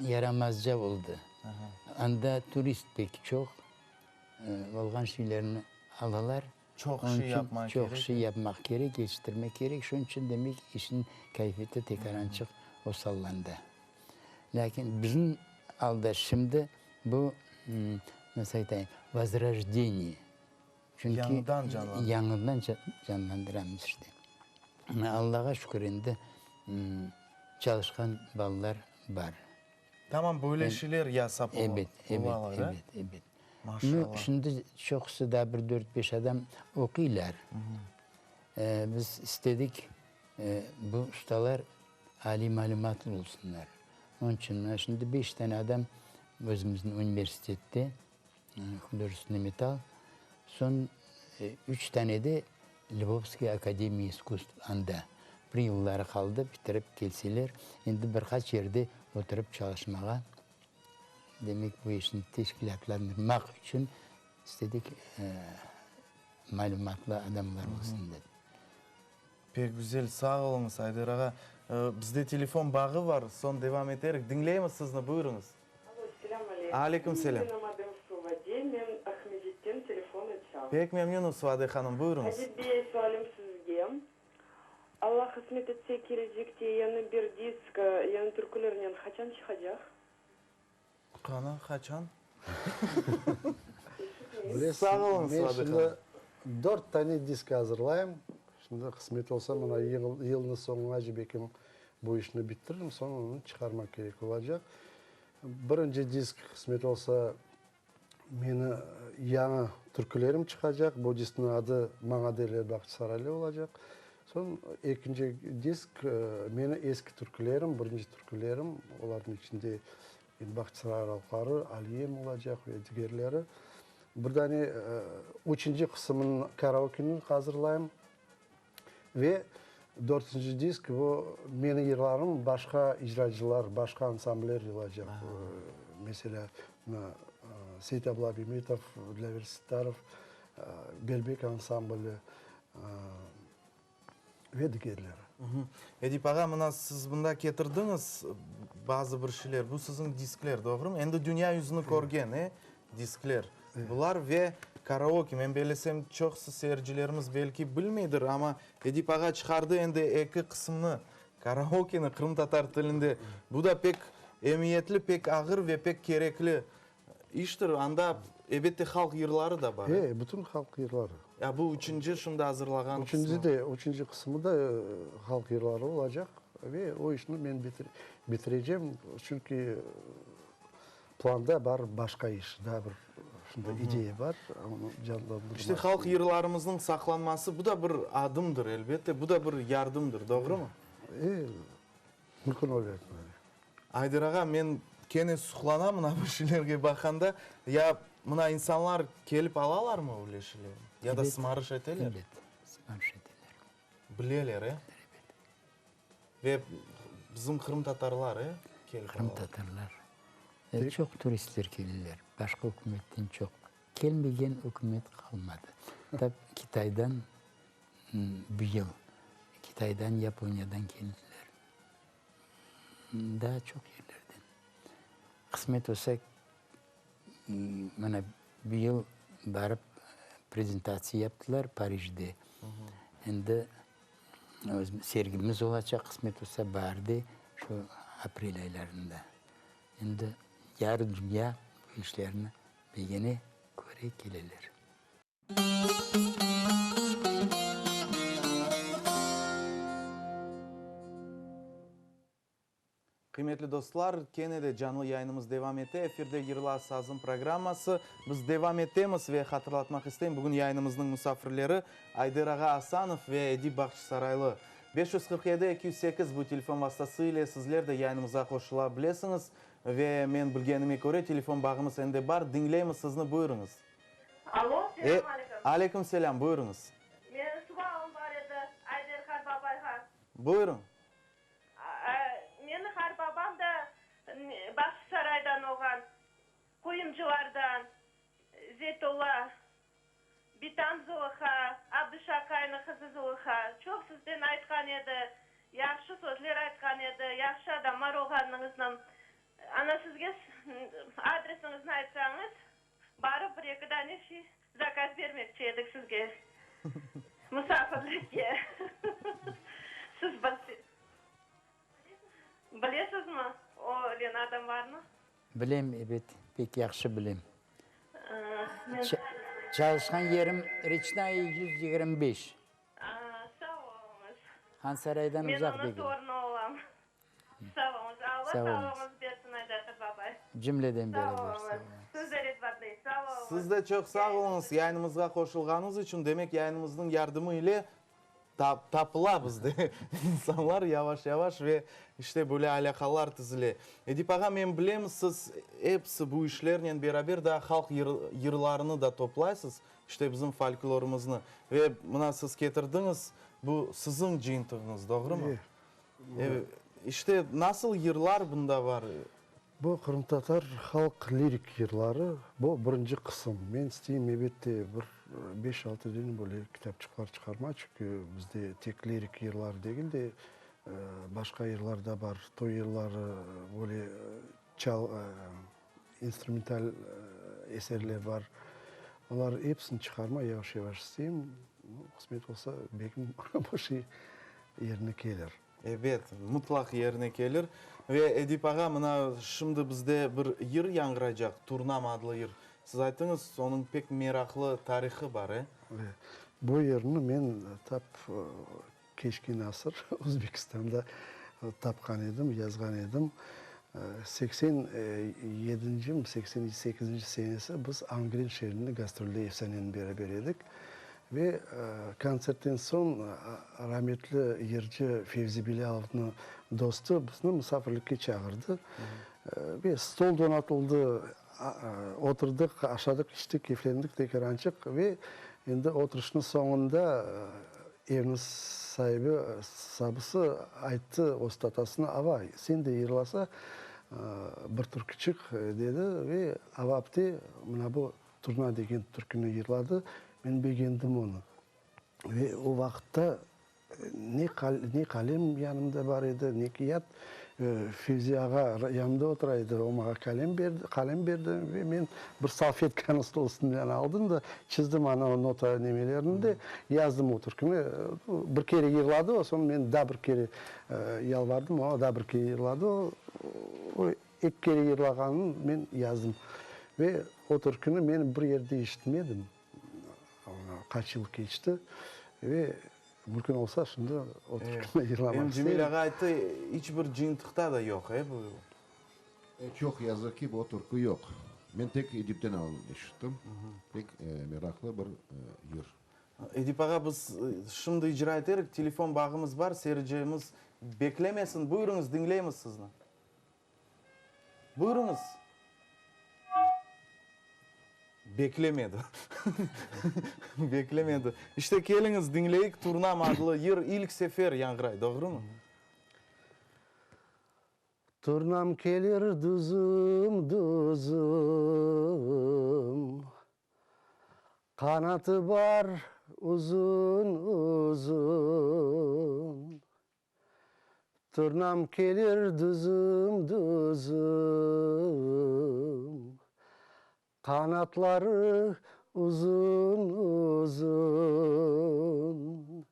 yaramazca oldı. Anda turist pek çoq, olğan şeylerni alalar. Çoq şey yapmaq kerek. Çoq şey yapmaq kerek, yetiştirmek kerek. Şunıñ içün, demek, işniñ keyfiyeti tekarançıq osallandı. Lâkin bizim alda şimdi bu, nasıl aytayım, vozrojdeniye. Çünki Yañıdan canlandıra. Yañıdan canlandıramız işte. Allağa şükür, endi çalışqan balalar bar. Tamam böyle şeyler yasap Ebet, ebet, olalar, da? ebet, ebet. Maşallah. Nu, şimdi çoqusı da bir dört-beş adam oquylar. Biz istedik, bu ustalar aliy malümatlı olsunlar. Onıñ içün mına şimdi beş tane adam özümizniñ universitette, hudojestvenniy metall, soñ üç tane de Lvovskiy akademiya iskusstv anda. Bir yılları qaldı, bitirip kelseler, endi bir qaç yerde oturıp çalışmağa, demek, bu işni teşkilâtlandırmaq içün istedik, malümatlı adamlar olsun dep. Pek güzel, sağ oluñız, Ayder ağa. Bizde telefon bağı bar, soñ devam eterik. Diñleymiz sizni, buyurıñız. Alo, selâm aleyküm. Aleyküm selâm. Menim adım Suvade, men Aqmescitten telefon etsam. Pek memnünım, Suvade hanım, buyurıñız. Edip bey, sualim sizge. Alla qısmet etse, kelecekte yañı bir disk, yañı türkülernen qaçan çıqacaq? Qana, qaçan? Bilesiz, Sağ oluñız, men Suvade şimdi hanım. dört tane disk azırlayım. Şimdi qısmet olsa, mına yılnıñ soñunace belkim bu işni bittiririm, soñ onı çıqarmaq kerek olacaq. Birinci disk, qısmet olsa, meni yañı türkülerim çıqacaq. Bu diskniñ adı Maña derler Bağçasaraylı olacaq. Soñ ekinci disk, meni eski türkülerim, birinci türkülerim, olarnıñ içinde Bağçasaray aralıqları, Aliyem olacaq ve digerleri. Bir dane üçünci qısımın karaokeni azırlayım. Ve dörtünci disk, bu meni yırlarım başqa icracılar, başqa ansambller yırlaycaq. Meselâ, mına Seytabla Abimetov, Dlâver Settarov, Belbek ansambli ve digerleri. Edip ağa, mına siz mında ketirdiñiz bazı bir şeyler. Bu siziñ diskler, doğrumı? Endi dünya yüzüni körgen, e, diskler. Bular ve karaoke. Men bellesem, çoqusı seyircilerimiz belki bilmeydir, amma Edip ağa çıqardı endi eki qısımnı, karaokeni qırımtatar tilinde. Bu da pek emiyetli, pek ağır ve pek kerekli iştir. Anda, elbette, halq yırları da bar. E, bütün halq yırları. Ya bu üçünci şimdi azırlağan qısmı. Üçünci de, üçünci qısmı da halq yırları olacaq ve o işni men bitirecem, çünki Planda bar başqa iş, daa bir şunday ideya bar, onı canlandırmaq. İşte halq yırlarımıznıñ saqlanması, bu da bir adımdır, elbette, bu da bir yardımdır, doğrumı? E, mümkün öyle aytmağa. Ayder ağa, men kene suqlanam mına bu şeylerge baqqanda, ya mına insanlar kelip alalarmı öyle şeylerni, ya da sımarış eteler? Elbet, sımarış eteler. Bileler, e? Elbet. Ve bizim qırımtatarlar, e, kelip alalar. Qırımtatarlar. Çoq turistler keleler, başqa ükümetten çoq. Kelmegen ükümet qalmadı. Tap Kitaydan bu yıl, Kitaydan, Yaponiyadan keldiler. Daa çoq yerlerden. Qısmet olsa, mına bu yıl barıp prezentatsiya yaptılar Parijde. Endi Öz sergimiz olacaq, qısmet olsa, baarde, şu aprel aylarında. Endi yarı dünya bu işlerni begene, köre keleler. Qıymetli dostlar, kene de canlı yayınımız devam ete. Efirde Yırla sazım programması. Biz devam etemiz ve hatırlatmaq isteyim, bugün yayınımıznıñ musafirleri Ayder ağa Asanov ve Edip Bağçasaraylı. 547 208 bu telefon vastası ile sizler de yayınımıza qoşula bilesiñiz. Ve men bilgenime köre, telefon bağımız endi bar. Diñleymiz sizni, buyurıñız. Alo, selâm aleyküm. Aleyküm selâm, buyurıñız. Menim sualım bar edi Ayder qartbabayğa. Buyurıñ. Meni qarbabam da Bağçasaraydan olğan, quyumcılardan, Zeytulla, bitam Zulıha, Abduş aqaynıñ qızı Zulıha çoq sizden aytqan edi, yahşı sözler aytqan edi, yahşı adamlar olğanıñıznı. Ana sizge adresiñizni aytsañız, Barıp bir-eki dane şiy zakaz bermekçi edik sizge musafirlikke. Siz bilesizmi o len adamlarnı? Bilem, ebet, pek yahşı bilem. Çalışqan yerim Reçnaya 125. Sağ oluñız. Hansaraydan uzaq degil. Men onıñ torunı olam. Sağ oluñız. Alla sağlığıñız bersin, Aydarqız babay. Cümleden beraber. Sağ oluñız. Siz de Redvat bey, sağ oluñız. Siz de çoq sağ oluñız yayınımızğa qoşulğanıñız içün. Demek, yayınımıznıñ yardımı ile tapıla bizde insanlar yavaş-yavaş ve işte böyle alâqalar tizile. Edip ağa, men bilem, siz episi bu işlernen beraber daa halq yırlarını da toplaysız, işte bizim folklorımıznı. Ve mına siz ketirdiñiz. Bu siziñ cıyıntığıñız, doğrumı? E. İşte, nasıl yırlar bunda bar? Bu qırımtatar halq lirik yırları, bu birinci qısım. Men isteyim, elbette, bir beş-altı dene böyle kitapçıqlar çıqarma, çünki bizde tek lirik yırlar degil de, başqa yırlar da bar, toy yırları, böyle çal, instrumental eserler bar. Olar episini çıqarma yavaş-yavaş isteyim. Qısmet olsa, belki bu şey yerine kelir. Ebet, mutlaq yerine kelir. Ve Edip ağa, mına şimdi bizde bir yır yañğıraycaq, Turnam adlı yır. Siz ayttıñız, onıñ pek meraqlı tarihı bar, e? Bu yırnı men tap keçken asır Özbekistanda tapqan edim, yazğan edim. Seksen yedincimi, 88-nci senesi biz Angren şeerinde gastrolde Efsanenen beraber edik. Ve kontsertten soñ rametli yırcı Fevzi Bilâlovnıñ dostu bizni musafirlikke çağırdı. Ve stol donatıldı, oturdıq, aşadıq, içtik, keyflendik tekarançıq. Ve endi oturışnıñ soñunda evniñ saibi, sabısı ayttı öz tatasına, Ava, sen de yırlasa bir türküçik, dedi. Ve Ava apte mına bu Turna degen türküni yırladı. Men begendim onı. Ve o vaqıtta ne ne qalem yanımda bar edi, ne kâğıt. Fevzi ağa yanımda otura edi, o maña kalem berdi, qalem berdi ve men bir salfetkanı stol üstünden aldım da, çizdim ana o nota nemelerini de, yazdım o türküni. Bir kere yırladı o, soñ men daa bir kere yalvardım, o daa bir kere yırladı. O, Eki kere yırlağanın men yazdım. Ve o türküni men bir yerde eşitmedim. Qaç yıl keçti. Ve mümkün olsa şimdi o türküni yırlamaq isterim. Cemil ağa ayttı, iç bir cıyıntıqta da yoq, e, bu? Çoq yazıq ki, bu türkü yoq. Men tek Edipten eşittim. Pek meraqlı bir yır. Edip ağa, biz şimdi icra eterik, telefon bağımız bar, seyircimiz beklemesin. Buyurıñız, diñleymiz sizni. Buyurıñız. Beklemedi. Beklemedi. İşte, keliñiz, diñleyik, Turnam adlı yır ilk sefer yañğıray, doğrumı? Turnam kelir düzüm-düzüm, Qanatı bar uzun-uzun. Turnam kelir düzüm-düzüm, Qanatları uzun-uzun.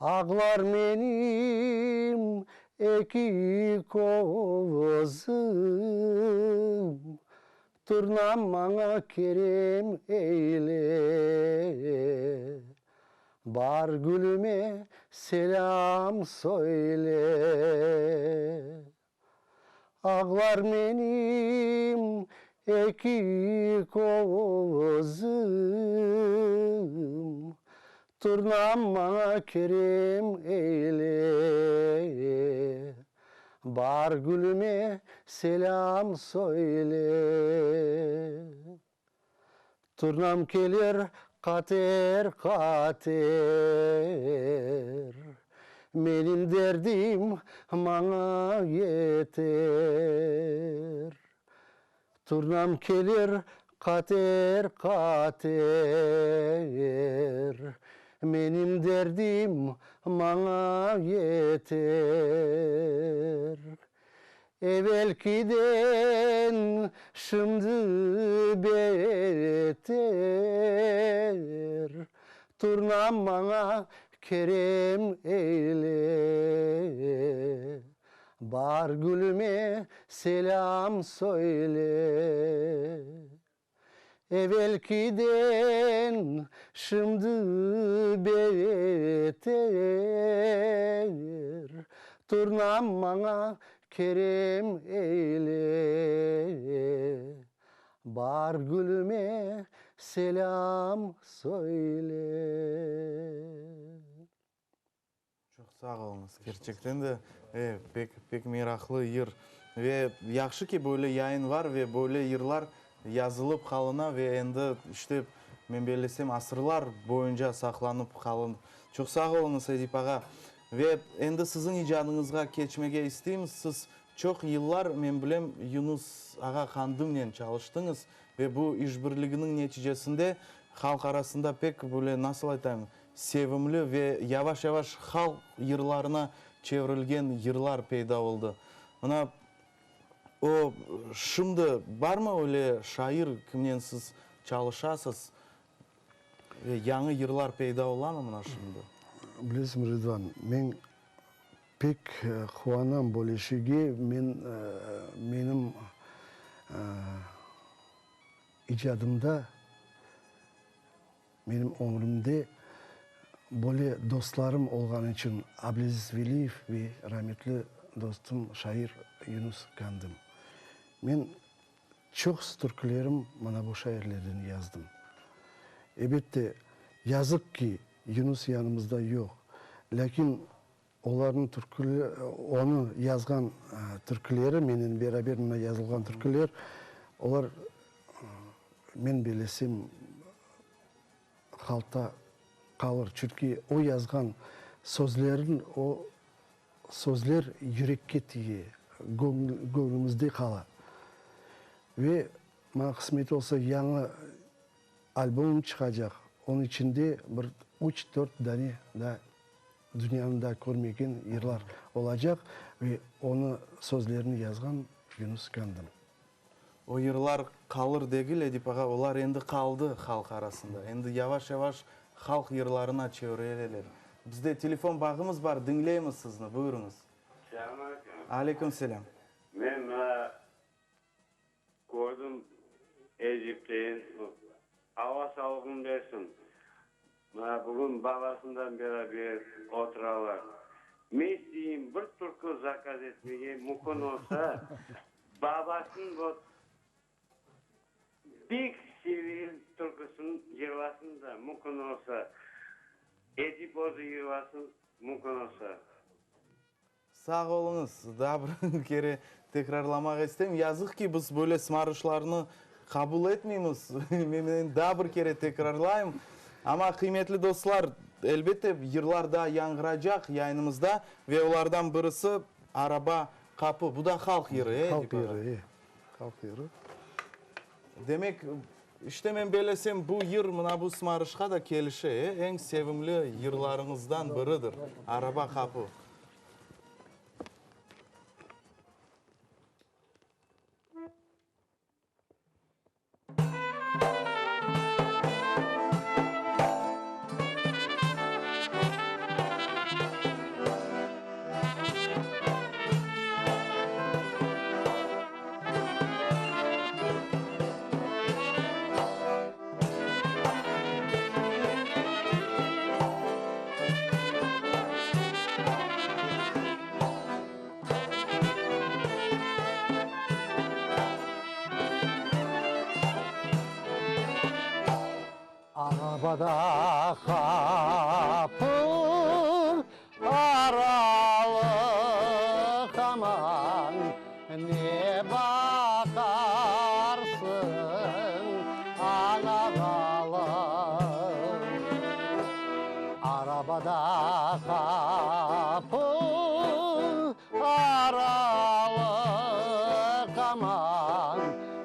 Ağlar menim eki közüm, Turnam maña kerem eyle. Bar gülüme selâm söyle. Ağlar menim eki közüm, Turnam maña kerem eyle. Bar gülüme selâm söyle. Turnam kelir qater-qater, Menim derdim maña yeter. Turnam kelir qater-qater, Menim derdim maña yeter. Evelkiden şimdi beter, Turnam maña kerem eyle. Bar gülüme selâm söyle. Evelkiden şimdi beter, Turnam maña kerem eyle. Bar gülüme selâm söyle. Çoq sağ oluñız. Kerçekten de, e, pek, pek meraqlı yır. Ve yahşı ki, böyle yayın var ve böyle yırlar yazılıp qalına ve endi, işte, Men bellesem, asırlar boyunca saqlanıp qalın. Çoq sağ oluñız, Edip ağa. Ve endi siziñ icadıñızğa keçmege isteymiz. Siz çoq yıllar, men bilem, Yunus ağa Qandımnen çalıştıñız ve bu işbirliginiñ neticesinde halq arasında pek böyle, nasıl aytayım, sevimli ve yavaş-yavaş halq yırlarına çevirilgen yırlar peyda oldı. Mına o, şimdi barmı öyle şair, kimnen siz çalışasız ve yañı yırlar peyda olamı mına şimdi? Bilesiñmi, Ridvan, men pek quvanam böyle şeyge, men, menim icadımda, Menim ömrümde böyle dostlarım olğanı içün Ableziz Veliyev ve rametli dostum şair Yunus Kandım. Men çoqsu türkülerim mına bu şairlerden yazdım. Ebette, yazıq ki, Yunus yanımızda yoq. Lâkin olarnıñ türküleri, onı yazğan türküleri, menen beraber mına yazılğan türküler, olar, men bellesem, halqta qalır. Çünki o yazğan sözlerin, o sözler yürekke tiye, göñlümizde qala. Ve maña qısmet olsa, yañı albomım çıqacaq, onıñ içinde bir üç-dört dane daa Dünyanı da körmegen yırlar olacaq ve onı sözlerini yazğan Yunus Kandım. O yırlar qalır degil, Edip ağa, olar endi qaldı halq arasında. Endi yavaş-yavaş halq yırlarına çevireler. Bizde telefon bağımız bar, diñleymiz sizni, buyurıñız. Selâm aleyküm. Aleyküm selâm. Men mına Kördim Edipteyin, Alla sağlığın bersin. Mına bugün babasından beraber oturalar. Men isteyim bir türkü zakaz etmege, mümkün olsa, babasınıñ bu pek sevgen türküsini yırlasın da, mümkün olsa, Edip özü yırlasın, mümkün olsa. Sağ oluñız. Daa bir kere tekrarlamaq isteyim. Yazıq ki, biz böyle sımarışlarnı qabul etmeymiz. Men daa bir kere tekrarlayım. Amma, qıymetli dostlar, elbette, yırlar daa yañğıracaq yayınımızda ve olardan birisi Araba qapı. Bu da halq yırı, e, Halq yırı, e. Halq yırı. Demek, işte men bellesem, bu yır mına bu sımarışqa da kelişe, e? Eñ sevimli yırlarıñızdan biridir, Araba qapı. Arabada qapı aralıq aman, ne baqarsıñ anağalıq. Arabada qapı aralıq aman,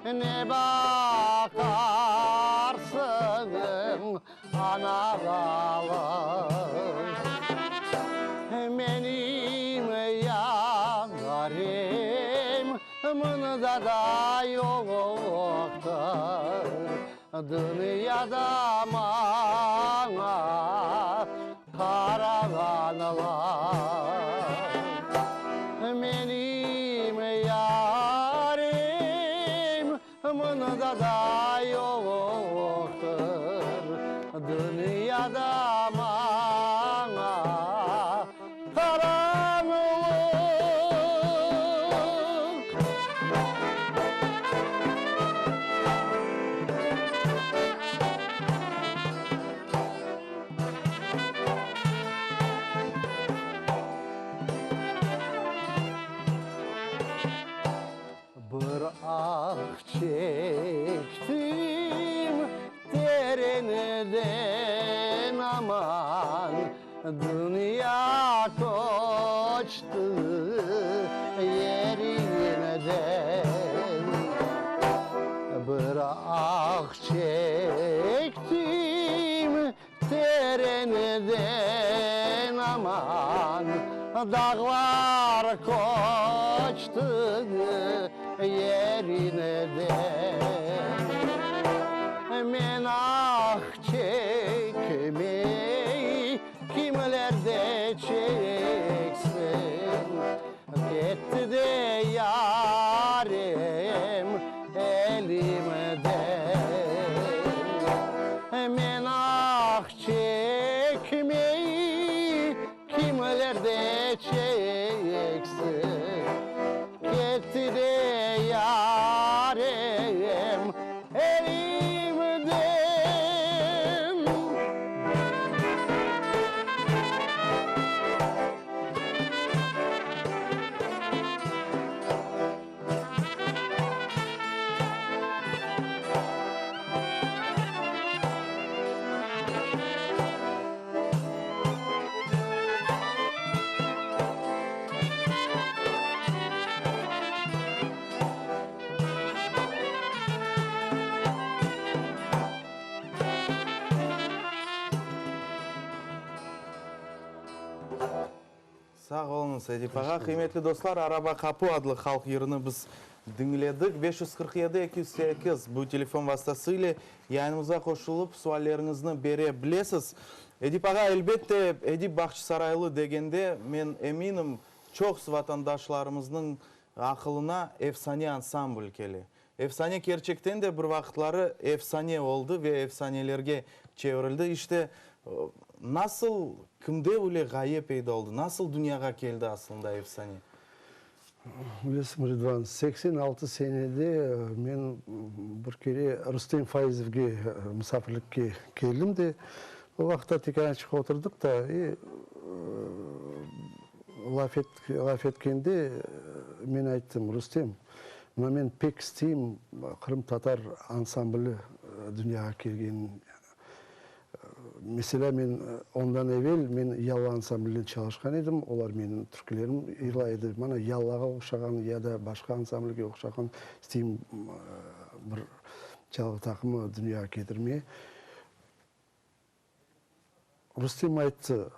ne baqarsıñ anağalıq. Menim yarim mında da yoqtır, Dünyada maña qarağanlar. Menim yarim mında da yoqtır, Dünyada maña qaranlıq. Dünya köçti yerinden. Bir ah çektim terenden, aman, Dağlar köçti yerinden. Men ah çekmey, kimler de çeksin, Ketti de yarem elimden. Men ah çekmey, kimler de çeksin, Ketti de yarem elimden. Sağ oluñız, Edip ağa. Qıymetli dostlar, Araba qapu adlı halq yırını biz diñledik. 547 208 bu telefon vastası ile yayınımızğa qoşulıp, sualleriñizni bere bilesiz. Edip ağa, elbette, Edip Bağçasaraylı degende, men eminim, çoqusı vatandaşlarımıznıñ aqılına Efsane ansambl kele. Efsane kerçekten de bir vaqıtları efsane oldı ve efsanelerge çevirildi. İşte, nasıl, kimde öyle ğaye peyda oldı, nasıl dünyağa keldi aslında Efsane? Bilesiñmi, Ridvan, 86 senede men bir kere Rustem Faizovge musafirlikke keldim de, o vaqıtta tekârançıq oturdıq da, i laf etkende men ayttım, Rustem, mına men pek isteyim qırımtatar ansambli dünyağa kelgenini. Meselâ, men ondan evel men Yalla ansamblinen çalışqan edim, olar menim türkülerim yırlay edi. Mana Yallağa oqşağan ya da başqa ansamblge oqşağan isteyim bir çalğı taqımı dünyağa ketirmeye. Rustem ayttı,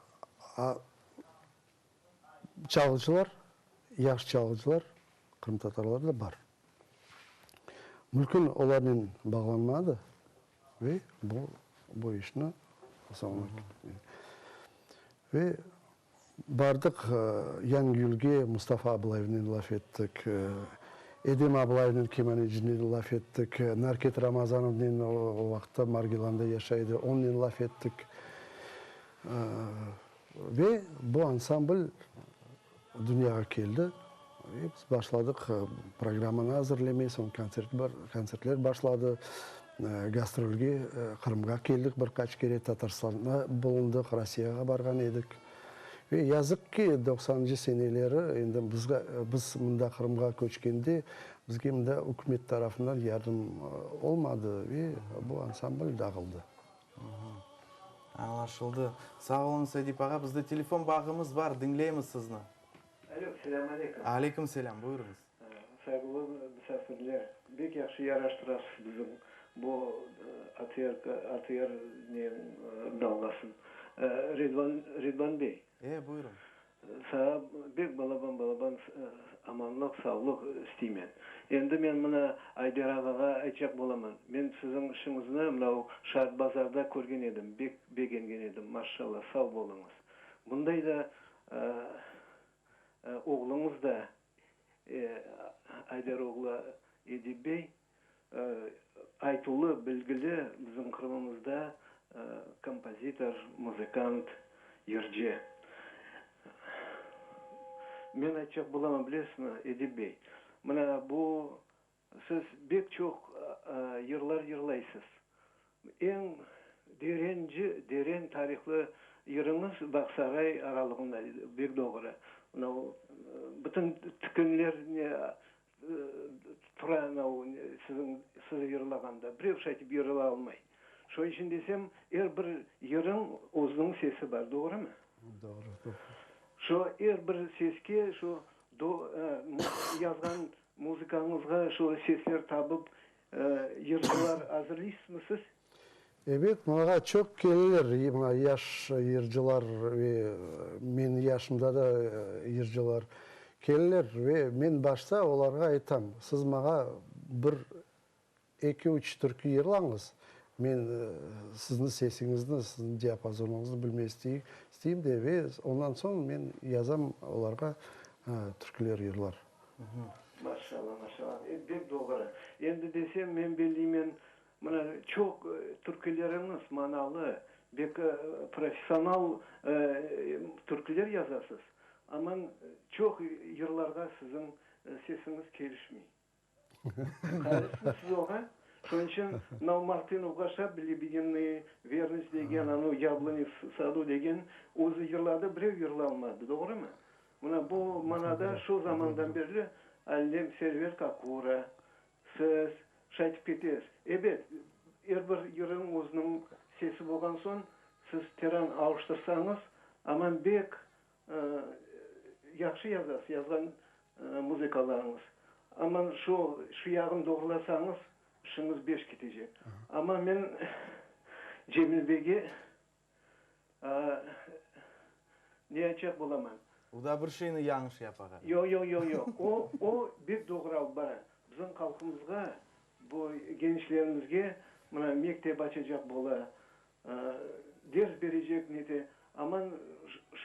çalğıcılar, yahşı çalğıcılar qırımtatarlarda bar. Mümkün olarnen bağlanmadı ve bu bu işni soñuna Ve bardıq Yangiyülge, Mustafa Ablayevnen laf ettik, Edem Ablayevnen kemanecinen laf ettik, Narket Ramazanovnen, o vaqıtta Margilanda yaşay edi, onnen laf ettik. Ve bu ansambl Dünyağa keldi. Ve biz başladıq programmanı azırlemey, soñ kontsert kontsertler başladı. Gastrolge Qırımğa keldik bir qaç kere, Tatarstanda bulundıq, Rossiyağa barğan edik. Ve yazıq ki, doqsanıncı seneleri endi bizge, biz mında Qırımğa köçkende, bizge mında ükümet tarafından yardım olmadı ve bu ansambl dağıldı. Añlaşıldı. Sağ oluñız, Edip ağa. Bizde telefon bağımız bar, diñleymiz sizni. Alo, selâm aleyküm. Aleyküm selâm, buyurıñız. Sayğılı misafirler, bek yahşı yaraştırasız bizim bu ATR, ATR ne dalğasın. Ridvan, Ridvan bey. E, buyurıñ. Saña bek balaban-balaban amanlıq, sağlıq isteymen. Endi men mına Ayder ağağa aytacaq bolaman. Men siziñ işiñizni mınau Şart bazarda körgen edim, bek begengen edim, maşşalla, sav bolıñız. Bunday da oğluñız da, Ayder oğlu Edip bey, aytuvlı, bilgili bizim Qırımımızda kompozitor, muzıkant, yırcı. Men aytacaq bolaman, bilesizmi, Edip bey, mına bu siz bek çoq yırlar yırlaysız. Eñ derenci, deren tarihlı yırıñız Bağsaray aralığında, bek doğru. Mına bütün tükünler ne Tura anau siziñ siz yırlağanda birev şaytip yırla almay. Şoñ içün desem, er bir yırıñ özüniñ sesi bar, doğrumı? Doğru, doğru. Şu er bir seske şu do yazğan muzıkañızğa şu sesler tabıp yırcılar azırlıysızmı siz? Ebet, maña çoq keleler, mına yaş yırcılar ve menim yaşımda da yırcılar keleler ve men başta olarğa aytam, siz maña bir Eki-üç türkü yırlañız, men sizni sesiñizni, siziñ diapazonıñıznı bilmey isteyim de, ve ondan soñ men yazam olarğa türküler, yırlar. Maşallah, maşallah, bek doğru. Endi desem, men belliymen, mına çoq türküleriñiz manalı, bek professional türküler yazasız, aman çoq yırlarğa siziñ sesiñiz kelişmey. Qarışsın siz oğa. Şunıñ içün mınau Martınovğa şap Lebedinıy vernost degen, anau Yabloni v sadu degen özü yırladı, birev yırlalmadı, doğrumı? Mına bu manada şu zamandan berli Allem Server Kakura, siz şaytip ketesiz. Ebet, er bir yırıñ özüniñ sesi bolğan soñ, siz teran avuştırsañız, aman bek Yahşı yazasız, yazğan muzıkalarıñız. Amma şu, şu yağın doğrulasañız, işiñiz beş ketecek. Amma men Cemil beyge ne aytacaq bolaman. O da bir şeyni yañış yapa ğaliba. Yoq, yoq, yoq, yoq. O, o bek doğru alıp bara. Bizim halqımızğa, bu gençlerimizge mına mektep açacaq bola, Ders berecek nete, aman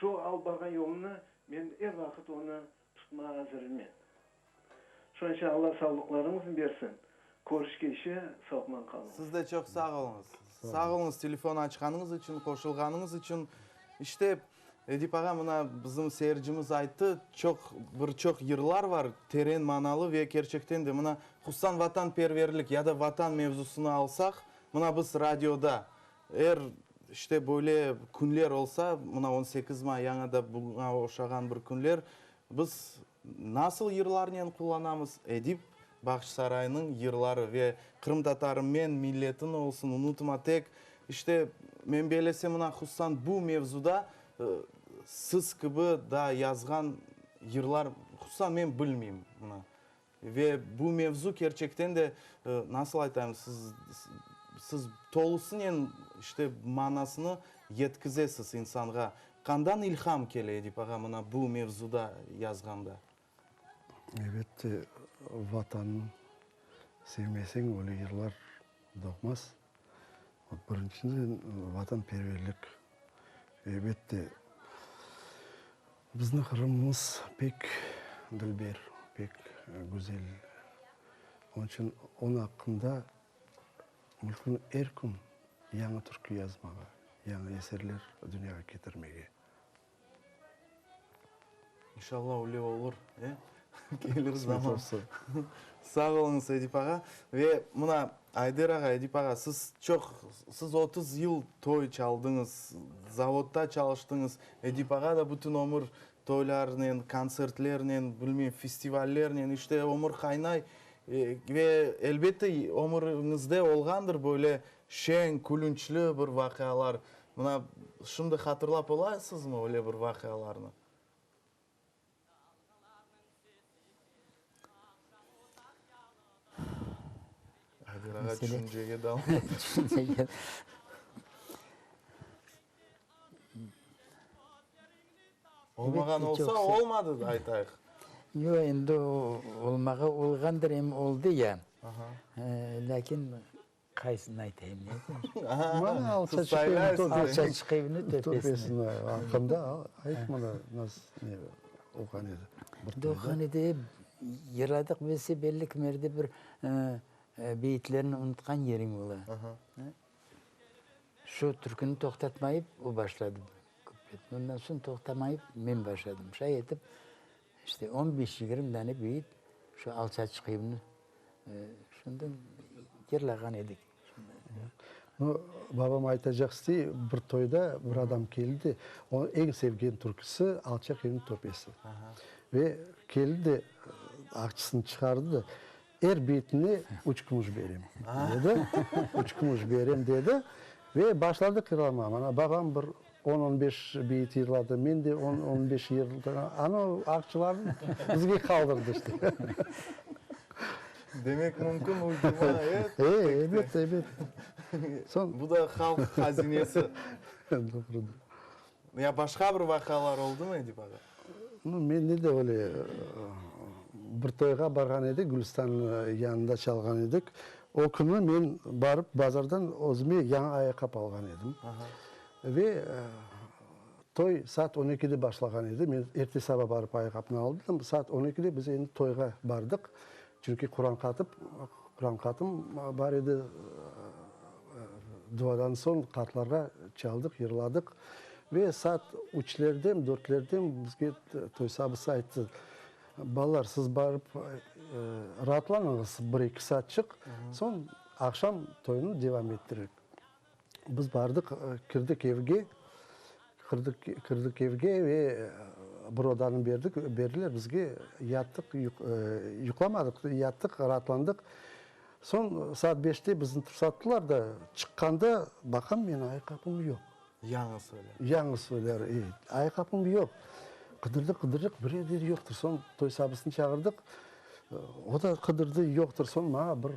şu alıp barğan yolunı men er vaqıt onı tutmağa azırmen. Şunıñ içün Alla savlıqlarıñıznı bersin. Körüşkence savman qalıñız. Siz de çoq sağ oluñız. Sağ oluñız telefon açqanıñız içün, qoşulğanıñız içün. İşte, Edip ağa, mına bizim seyircimiz ayttı, çoq, bir çoq yırlar var, teren manalı ve kerçekten de mına hususan vatanperverlik ya da vatan mevzusını alsaq, Mına biz radioda er, işte, böyle künler olsa, mına on sekiz may yañı da buña oşağan bir künler, biz nasıl yırlarnen qullanamız? Edip Bağçasaraynıñ yırları ve Qırımtatarım men, milletin olsun, unutma tek. İşte, men bellesem, mına hususan bu mevzuda siz kibi daa yazğan yırlar, hususan men bilmeyim, mına. Ve bu mevzu kerçekten de, nasıl aytayım, siz, siz tolusınen, işte, manasını yetkizesiz insanğa. Qandan ilham kele, Edip ağa, mına bu mevzuda yazğanda? Elbette, Vatannı sevmeseñ, öyle yırlar doğmaz. Birinciden, vatanperverlik. Elbette, Bizni Qırımımız pek dülber, pek güzel. Onıñ içün onıñ aqqında mümkün er kün yañı türkü yazmağa, yañı eserler dünyağa ketirmege. İnşallah öyle olur, e? Kelir zaman. Sağ oluñız, Edip ağa. Ve mına, Ayder ağa, Edip ağa, siz çoq, siz 30 yıl toy çaldıñız, zavodda çalıştıñız. Edip ağa da bütün ömür toylarnen, kontsertlernen, bilmeyim, festivallernen, işte, ömür qaynay. Ve, elbette, ömüriñizde olğandır böyle şeñ, külünçli bir vaqialar. Mına, şimdi hatırlap olasızmı öyle bir vaqialarnı? Ayder ağa tüşüncege daldı. Tüşüncege. Olmağan olsa, olmadı aytayıq. Yoq, endi olmağa olğandır, em oldı ya. Lâkin Qaysını aytayım, ne aytayım? Mana alçaçıq evniñ töpesini. Alçaçıq evniñ töpesini. Aqqında ayt mana, nasıl ne olğan edi? Olğan edi, yırladıq, bilse belli kimerde bir beyitlerni unutqan yeriñ ola. Şu türküni toqtatmayıp o başladı. Ondan soñ toqtamayıp men başladım. Şay etip, işte on beş, yigirmi dane beyit şu alçaçıq evniñ Şundan yırlağan edik. No, babam aytacaq istey, bir toyda bir adam keldi de, onıñ eñ sevgen türküsi Alçaq evniñ töpesi. Ve keldi de, aqçısını çıqardı da, er betine üç kümüş berem, dedi. Üç kümüş berem, dedi. Ve başladı qırlamağa. Mana babam bir. On-on beş beyit yırladı, men de on-on beş yırladım. Ana aqçılarnı bizge qaldırdı işte. Demek mümkün uydurma, e? E, ebet, ebet. Soñ. Bu da halq hazinesi. Doğrudır. Ya başqa bir vaqialar oldumı, Edip ağa? Nu, mende de öyle bir toyğa barğan edik, Gülistan yanında çalğan edik. O künü men barıp bazardan özüme yañı ayaqqap alğan edim. Ve toy saat on ekide başlağan edi. Men erte saba barıp ayaqqapnı aldım. Saat on ekide biz endi toyğa bardıq. Çünki Quran qatıp, Quran qatım bar edi. Duadan soñ qartlarğa çaldıq, yırladıq. Ve saat üçlerden, dörtlerden bizge toy sabısı ayttı, Balalar, siz barıp raatlanıñız bir-eki saatçıq, soñ aqşam toynı devam ettirik. Biz bardıq, kirdik evge, kirdik, kirdik evge ve bir odanı berdik, berdiler bizge, yattıq, yuqlamadıq, yattıq, raatlandıq. Soñ saat beşte bizni tursattılar da, çıqqanda baqam, menim ayaqqapım yoq. Yañı söyler. Yañı söyler, e. Ayaqqapım yoq. Qıdırdıq, qıdırdıq, bir yerde yoqtır. Soñ toy sabısını çağırdıq, o da qıdırdı, yoqtır. Soñ maña bir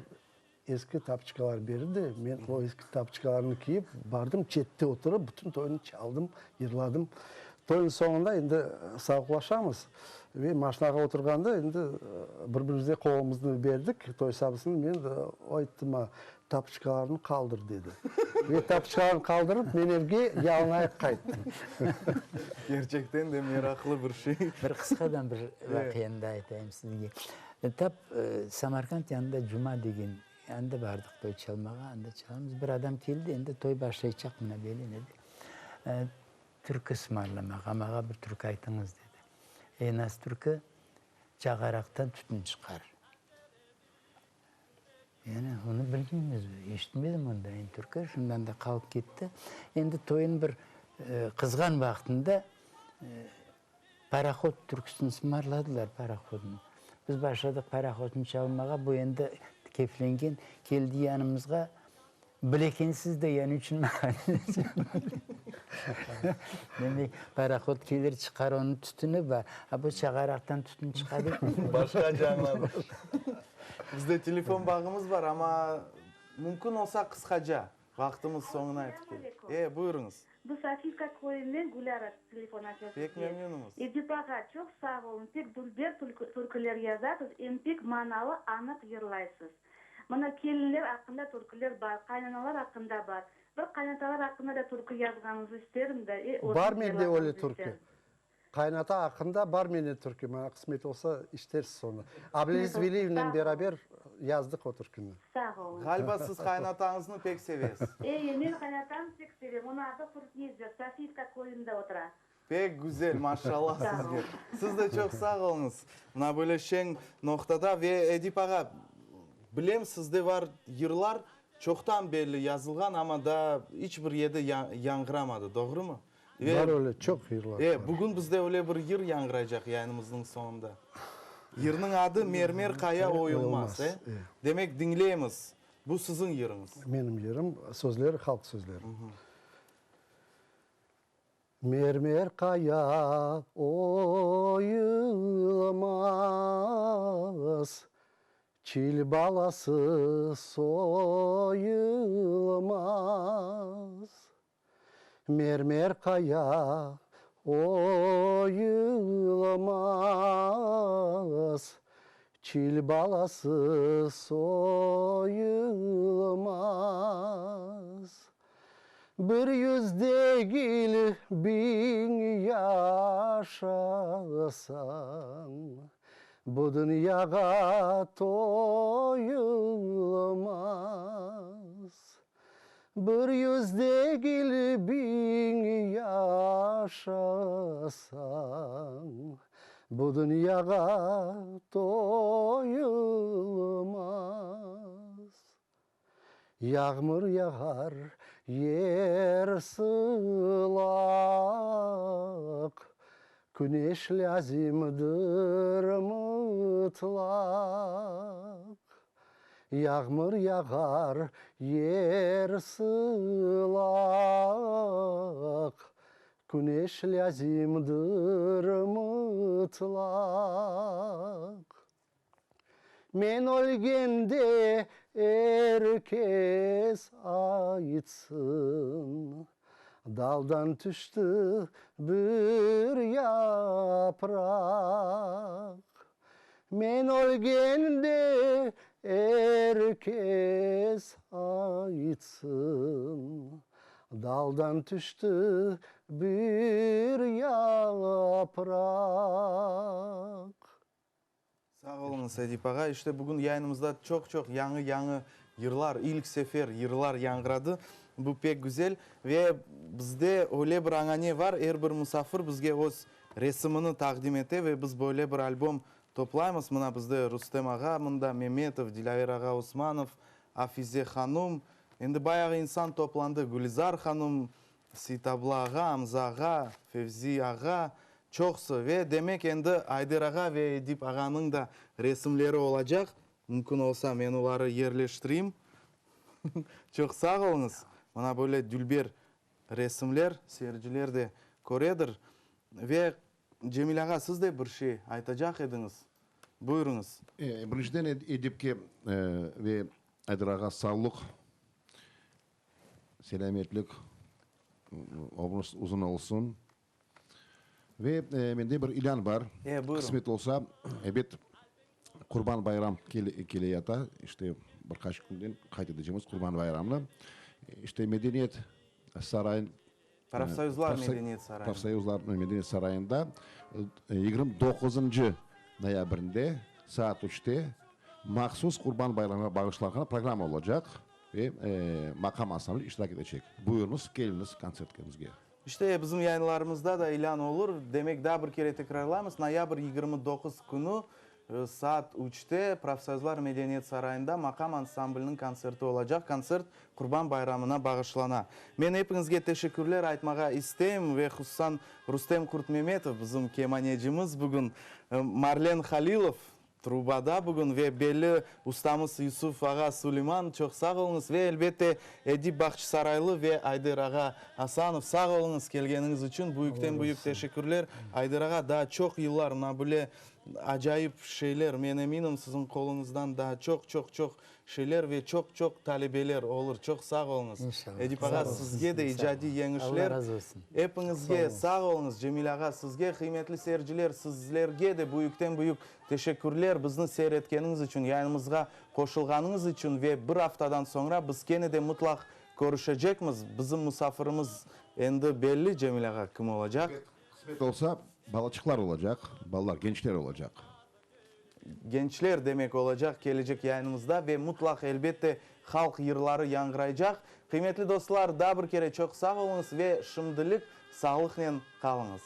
Eski tapçkalar berdi, men o eski tapçkalarnı kiyip, bardım, çette oturıp, bütün toynı çaldım, yırladım. Toynıñ soñunda endi sağlıqlaşamız ve maşinağa oturğanda endi bir-birimizge qolumıznı berdik, toy sabısını, men, o ayttı maña, tapçkalarnı qaldır, dedi. Ve tapçkalarnı qaldırıp, men evge yalınayaq qayttım. Kerçekten de meraqlı bir şey. Bir qısqadan bir vaqianı da aytayım sizge. Tap Samarkand yanında Cuma degen, anda bardıq toy çalmağa, anda çalamız. Bir adam keldi, endi toy başlaycaq mına böyle ne de. Türkü ısmarlamağa, mağa bir türkü aytıñız, dedi. E, nasıl türkü? Çağaraqtan tütün çıqar. Yani onı bilmeymiz, eşitmedim ondayın türkü, şundan da qalıp ketti. Endi toyun bir qızğan vaqtında Parohod türküsini sımarladılar, parohodnı. Biz başladıq parohodnı çalmağa, bu endi keflengen, keldi yanımızğa, Bilekensiz de, ya niçün maña Demek, parohod kelir, çıqar, onıñ tütüni bar, a bu çağaraqtan tütün çıqa dep. Başqaca añladım. Bizde telefon bağımız bar, amma mümkün olsa qısqaca. Vaqtımız soñuna yetip keldi. E, buyurıñız. Bu Sofiyevka köyünden Gülâra telefon aça sizge. Pek memnünimiz. Edip ağa, çoq sağ oluñ, pek dülber türküler yazasız, em pek manalı, anıq yırlaysız. Mına kelinler aqqında türküler bar, qaynanalar aqqında bar. Bir qaynatalar aqqında da türkü yazğanıñızı isterim da, e, Bar özüñiz mende öyle yırlasañız türkü. isterim. Qaynata aqqında bar mende türkü, maña qısmet olsa iştersiz onı. Ablâziz Veliyevnen beraber yazdıq o türküni. Sağ oluñ. Ğaliba siz qaynatañıznı pek sevesiz. Ey, men qaynatamnı pek sevem, onıñ adı Hurtnezir, Sofiyevka köyünde otura. Pek güzel, maşallah sizge. Siz de çoq sağ oluñız. Mına böyle şeñ noqtada ve Edip ağa, bilem sizde var yırlar çoqtan belli yazılğan, amma daa iç bir yerde yañğıramadı, doğrumı? Bar öyle çoq yırlar. E, bugün bizde öyle bir yır yañğıraycaq yayınımıznıñ soñunda. Yırnıñ adı Mermer qaya oyulmaz, e? Demek, diñleymiz. Bu siziñ yırıñız. Menim yırım, sözleri halq sözleri. Mermer qaya oyulmaz, Çil balası soyulmaz. Mermer qaya oyulmaz, Çil balası soyulmaz. Bir yüz degil, biñ yaşasañ, Bu dünyağa toyulmaz. Bir yüz degil, biñ yaşasañ, Bu dünyağa toyulmaz. Yağmur yağar, yer sılaq, Küneş lâzimdir mıtlaq. Yağmur yağar, yer sılaq. Küneş lâzimdir mıtlaq. Men ölgende er kes aytsın, Daldan tüşti bir yapraq. Men ölgende er kes aytsın, Daldan tüşti bir yapraq. Sağ oluñız, Edip ağa. İşte, bugün yayınımızda çoq-çoq yañı-yañı yırlar, ilk sefer yırlar yañğıradı. Bu pek güzel. Ve bizde öyle bir añane bar, er bir musafir bizge öz resimini taqdim ete ve biz böyle bir albom toplaymız. Mına bizde Rustem ağa mında, Memetov, Dilâver ağa Osmanov, Afize hanum. Endi bayağı insan toplandı, Gülizar hanum, Seytabla ağa, Amza ağa, Fevzi ağa, çoqsı. Ve demek endi Ayder ağa ve Edip ağanıñ da resimleri olacaq. Mümkün olsa men oları yerleştireyim. Çoq sağ oluñız. Mına böyle dülber resimler, seyirciler de köredir. Ve Cemil ağa, siz de bir şey aytacaq ediñiz. Buyurıñız. Birinciden Edipke ve Ayder ağa sağlıq. Selâmetlik, ömrüñiz uzun olsun. Ve mende bir ilân bar. Qısmet olsa, ebet, Qurban bayram kele yata, işte bir qaç künden qayd etecekmiz Qurban bayramnı. İşte Medeniyet sarayı, Profsoyuzlar medeniyet sarayında. Profsoyuzlar medeniyet sarayında 29-ncı noyabrinde saat üçte mahsus Qurban bayramına bağışlanğan programma olacaq. Ve maqam ansambli iştirak etecek. Buyurıñız, keliñiz kontsertimizge. İşte, bizim yayınlarımızda da ilân olur. Demek, daa bir kere tekrarlaymız, noyabr 29 künü saat üçte Profsoyuzlar medeniyet sarayında maqam ansambliniñ kontserti olacaq. Kontsert Qurban bayramına bağışlana. Men epiñizge teşekkürler aytmağa isteyim ve hususan Rustem Kurtmemetov, bizim kemanecimiz bugün, Marlen Halilov, Trubada bugün ve belli ustamız Yusuf ağa Suleyman, çoq sağ oluñız ve elbette Edip Bağçasaraylı ve Ayder ağa Asanov, sağ oluñız kelgeniñiz içün, büyükten büyük teşekkürler. Ayder ağa, daa çoq yıllar mına böyle acayip şeyler, men eminim, siziñ qoluñızdan daa çoq, çoq, çoq şeyler ve çoq, çoq talebeler olur. Çoq sağ oluñız. İnşallah. Edip ağa, sizge de icadiy yeñişler. Alla razı olsun. Epiñizge sağ oluñız. Cemil ağa, sizge, qıymetli seyirciler, sizlerge de büyükten büyük teşekkürler bizni seyir etkeniñiz içün, yayınımızğa qoşulğanıñız içün ve bir aftadan soñra biz kene de mıtlaq körüşecekmiz. Bizim musafirimiz endi belli, Cemil ağa, kim olacaq? Qısmet olsa, balaçıqlar olacaq, balalar, gençler olacaq. Gençler demek olacaq kelecek yayınımızda ve mutlaq, elbette, halq yırları yañğıraycaq. Qıymetli dostlar, daa bir kere çoq sağ oluñız ve şimdilik sağlıqnen qalıñız.